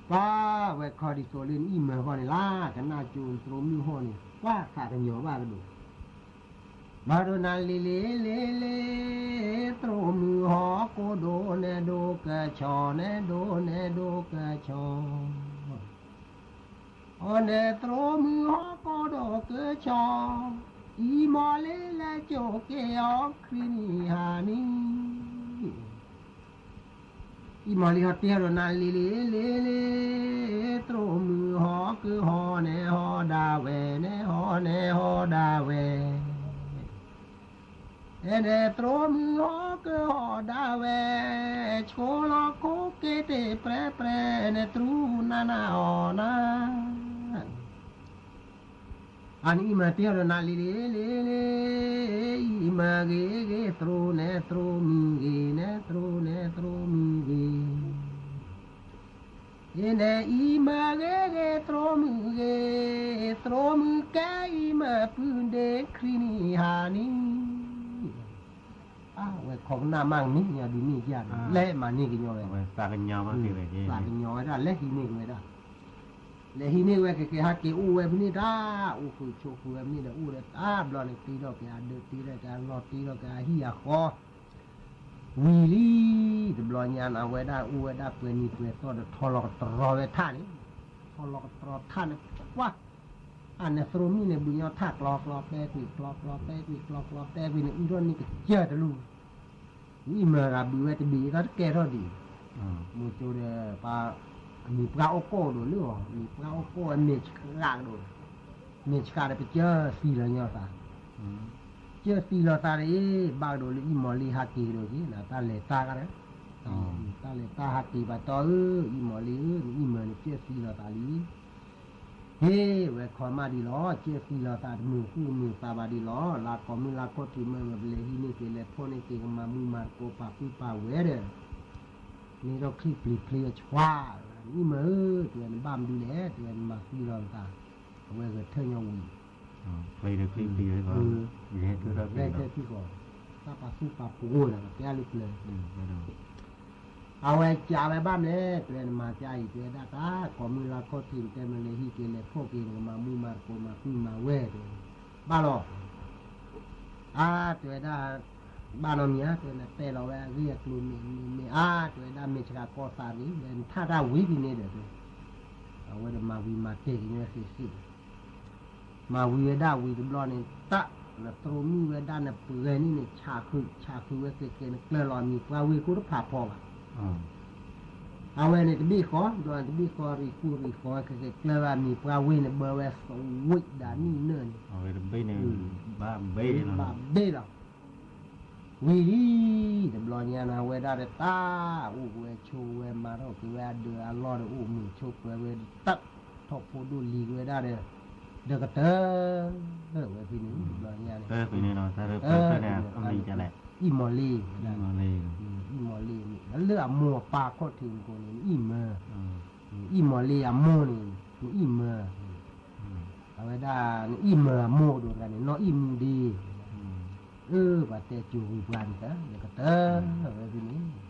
ပှၤဝဲခီဒ်သိးလၢနအံၤမၤဃီန့ၣ်လၢ ကနၣ်ကၠိသရိာ်မုၣ်ဟီၣ်န့ၣ် ပှၤသးကညီၤဘၣ်ကဒိၣ်, မၤဒိးနၤလ့လ့လ့လ့, သရိာ်မုၣ်ဟီၣ်ကိးဒိၣ်န့ၣ်ဒိၣ်ကဆီန့ၣ်ဒိၣ်န့ၣ်ဒိၣ်ကဆီ, အီၤန့ၣ်သရိာ်မုၣ်ဟီၣ်ကိးဒိၣ်ကဆီ, အံၤမီၢ်လ့ၤလဲၤကၠိက့ၤအီၤခရံာ်နံၤဟါနံၤ အံၤမီၢ်လံဟီၣ်တ့ၢ်ဒီးနၤလ့လ့လ့လ့, သရိာ်မုၣ်ဟီၣ်ကဟီၣ်န့ၣ်ဟီၣ်ဒၣ်ဝဲန့ၣ်ဟီၣ်န့ၣ်ဟီၣ်ဒၣ်ဝဲ, အဲန့ၣ်သရိာ်မုၣ်ဟီၣ်ကဟီၣ်ဒၣ်ဝဲ, ဆိလီၤခိက့ၤတ့ၢ်ပြဲပြဲန့ၣ်တြူနၤနၤအီၤနၤ အန့ၣ်အံၤမၤတ့ၢ်ဒီးနၤလ့လ့လ့လ့, အံၤမၤဂ့ၤဂ့ၤသရိာ်န့ၣ်သရိာ်မုၣ်ဂ့ၤန့ၣ် သရိာ်န့ၣ်သရိာ်မုၣ်ဂ့ၤ, အံၤန့ၣ်အံၤမၤဂ့ၤဂ့ၤသရိာ်မုၣ်ဂ့ၤ, သရိာ်မုၣ်ကဲအံၤမၤပုၢ်ဒ့ခရံာ်နံၤဟါနံၤ အဝဲခိးကနၣ်မးကမံၤညီဒ်န့ၣ်ယါဒီး လဲၤမၤန့ၢ်ကညီဝဲ, သးကညီၤဝဲဒၣ် လဲၤဟံးန့ၢ်က့ၤဝဲဒၣ်, လဲၤဟံးန့ၢ်ဝဲကကဲဟဲက့ၤအိၣ်ဝဲဖဲန့ၣ်တၢ်, အိၣ်ဃုာ်ဆိးဃုာ်ဝဲဖဲန့ၣ်ဒီး အိၣ်ဒီးတၢ်ဘျီန့ၣ် တ့ထီၣ်က့ၤအဒၢး တ့ထီၣ်က့ၤအလီၢ် တ့ထီၣ်က့ၤအဟံၣ်အဃီ ဝံၤလံ, တဘျီညါန့ၣ် အဝဲဒၣ်အိၣ်ဝဲဒၣ်ပှဲၤနံၤပှဲၤသီဒီး ထီလီၤကတြီၤဝဲထၣ်န့ၣ်, ထီလီၤကတြီၤထၣ်န့ၣ် ပှၤ အန့ၣ်သရိာ်မုၣ်န့ၣ် ဘုညီထၣ်ကျီကျီ ပဲကွံာ်ကျီကျီ ပဲကွံာ်ကျီကျီ ပဲကွံာ်န့ၣ် အုၣ်ထီၣ်န့ၢ်ကစၢၢ်တလူၤ, နအံၤမၤဂၤဘုးဝဲတဘ့ၣ်အံၤ တၢ်တကဲထီၣ်ဒံး, မိၤကၠိဒီး ပှၤ အမံၤပှၢ်အိၣ်ကိၢ်ဒိၣ်လၢအီၤ မံၤပှၢ်အိၣ်ကိၢ်ဝဲ မဲာ်ဆှးကဒိၣ်, မဲာ်ဆှးဒီးပစၢၢ်သံလီၤညီသး, စၢၢ်သံလီၤသးဒီး ဘၣ်ကဒိၣ်လၢအံၤမီၢ်လံဟးက့ၤကဒီးက့ၤ တၢ်လဲၤတၢ်ကဒီး, တၢ်လဲၤတၢ်ဟးက့ၤဘၣ်တီဧၢ အံၤမီၢ်လံဧၢ နအံၤမၤန့ၣ် စၢၢ်သံလီၤသးလံ, ဟ့ၣ်ဝဲခီမးဒ်လီၤ, ကဲသံလီၤသးတမုာ်ဃူမုာ်သးဘၣ်ဒ်လီၤ, လၢကိးမုၢ်လၢခီၣ်ထံးမ့ၢ်ဝဲပလဲၤဟံးန့ၢ်က့ၤလဲၤဖီၣ်န့ၢ်က့ၤ ကမၤမူမၤသကိးပာ်ဖှိၣ်ပာ်ဝဲဒီး န့ၣ်ဒီးချံပျံၤဖျ့အဆွါ, နအံၣ်မၢဧၢ, တဲဝဲနဘၣ်မနုၤလဲၣ်, တဲဝဲနမၤသံလီၤသး, အဝဲဂဲၤထၢၣ်ညီဝံၤ, ဂဲၤထၢၣ်ထံဃီ, သးပာ်သူၣ်ပာ်ပှိၤဒီး ပတဲအါလၢပျၢၤ အဝဲကးဝဲဘၣ်မနုၤလဲၣ်, တဲဝဲနမၤကါအံၤ တဲဝဲဒၣ်တၢ် ကိးမုၢ်လၢခီၣ်ထံး နတဲမ့ၢ်လဲၤဟံးက့ၤလဲၤဖီၣ်က့ၤ နကမၤမူမၤသကိးမၤဖှံမၤဝဲတဲ, ဘၣ်လီၤ, အါ တဲဝဲဒၣ်, ဘၣ်နီတမံၤဧါ, တဲဝဲနတဲလီၤဝဲအဂ့ၢ်အကျိၤမ့ၢ်မ့ၢ်မ့ၢ်အါ, တဲဝဲဒၣ်မ့ၢ်ဆှးကီၢ်သးရံၣ် နထၣ်တၢ်ဝံၤဖဲန့ၣ်ဒီး, အဝဲဒီးမၤဝံၤမၤတဲာ်က့ၤဝဲသ့ၣ်သ့ၣ် မၤဝံၤဝဲဒၣ်ဝံၤတဘျီန့ၣ် တၢ်, နတြီမုၢ်ဝဲဒၣ်နပှဲၤန့ၣ်န့ၣ် ဆးဃုာ် ဆးဃုာ်ဝဲသ့ၣ်ကဲ နကျၢၤလီၤအမံၤပှၢ်ဝ့ၢ်ကိတဖးဖီဘၣ်, အဝဲန့ၣ်တဘ့ၣ်ဃီ, တဘ့ၣ်ဃီရံၣ်ကူၣ်ရံၣ်ဃီ ကကဲကျၢၤဘၣ်မံၤပှၢ်ဝ့ၢ်န့ၣ် ဘၣ်ဝဲသဝံးဒၣ်နံၣ်နၢၣ်န့ၣ်, ဘၣ်ဘ့ၣ်လီၤ, ဝံၤလံ, တဘျီညါန့ၣ် အဝဲဒၣ်ဒီးတၢ်, အိၣ်က့ၤဝဲဆိးဝဲမၤထီၣ်က့ၤဝဲအဒၢးအလီၢ်ဒီး အိၣ်မုာ်ဆိးပၢၤဝဲတၢ်, ထီၣ်ဖိဒိၣ်လံၤက့ၤဝဲဒၣ်ဒီး, ဒီးကတၢၢ်, ဝဲဖဲန့ၣ် တဘျီညါန့ၣ်, အံၣ်မီၢ်လ့, အံၣ်မီၢ်လ့, လၢအမိၢ်အပၢ်ခီၣ်ထံးမူခိၣ်န့ၣ် နအံၣ်မၢ, အံၣ်မီၢ်လ့အမိၢ်န့ၣ် နအံၣ်မၢ, အဝဲဒၣ်နအံၣ်မၢအမိၢ်ဒိၣ်တဂၤန့ၣ် နီၢ်အံၣ်မူဒ့, အၢ ပှၤတဲကၠိဂုၤပှၤန့ၣ်တၢ် ဒီးကတၢၢ်, ဝဲဖဲန့ၣ်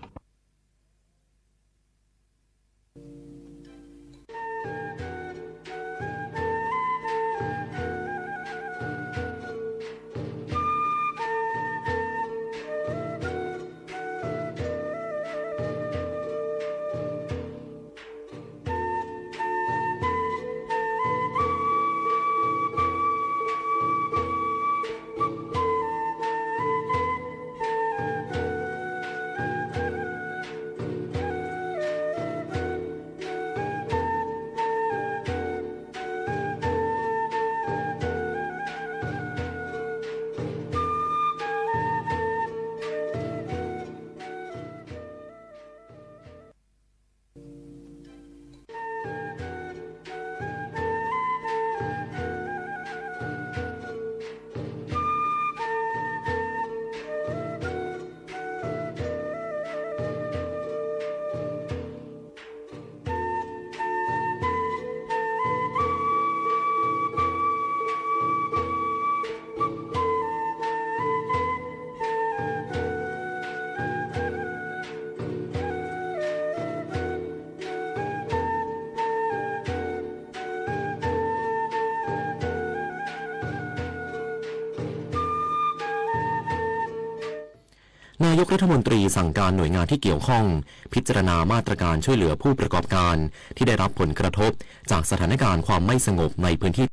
นายกรัฐมนตรีสั่งการหน่วยงานที่เกี่ยวข้อง พิจารณามาตรการช่วยเหลือผู้ประกอบการที่ได้รับผลกระทบจากสถานการณ์ความไม่สงบในพื้นที่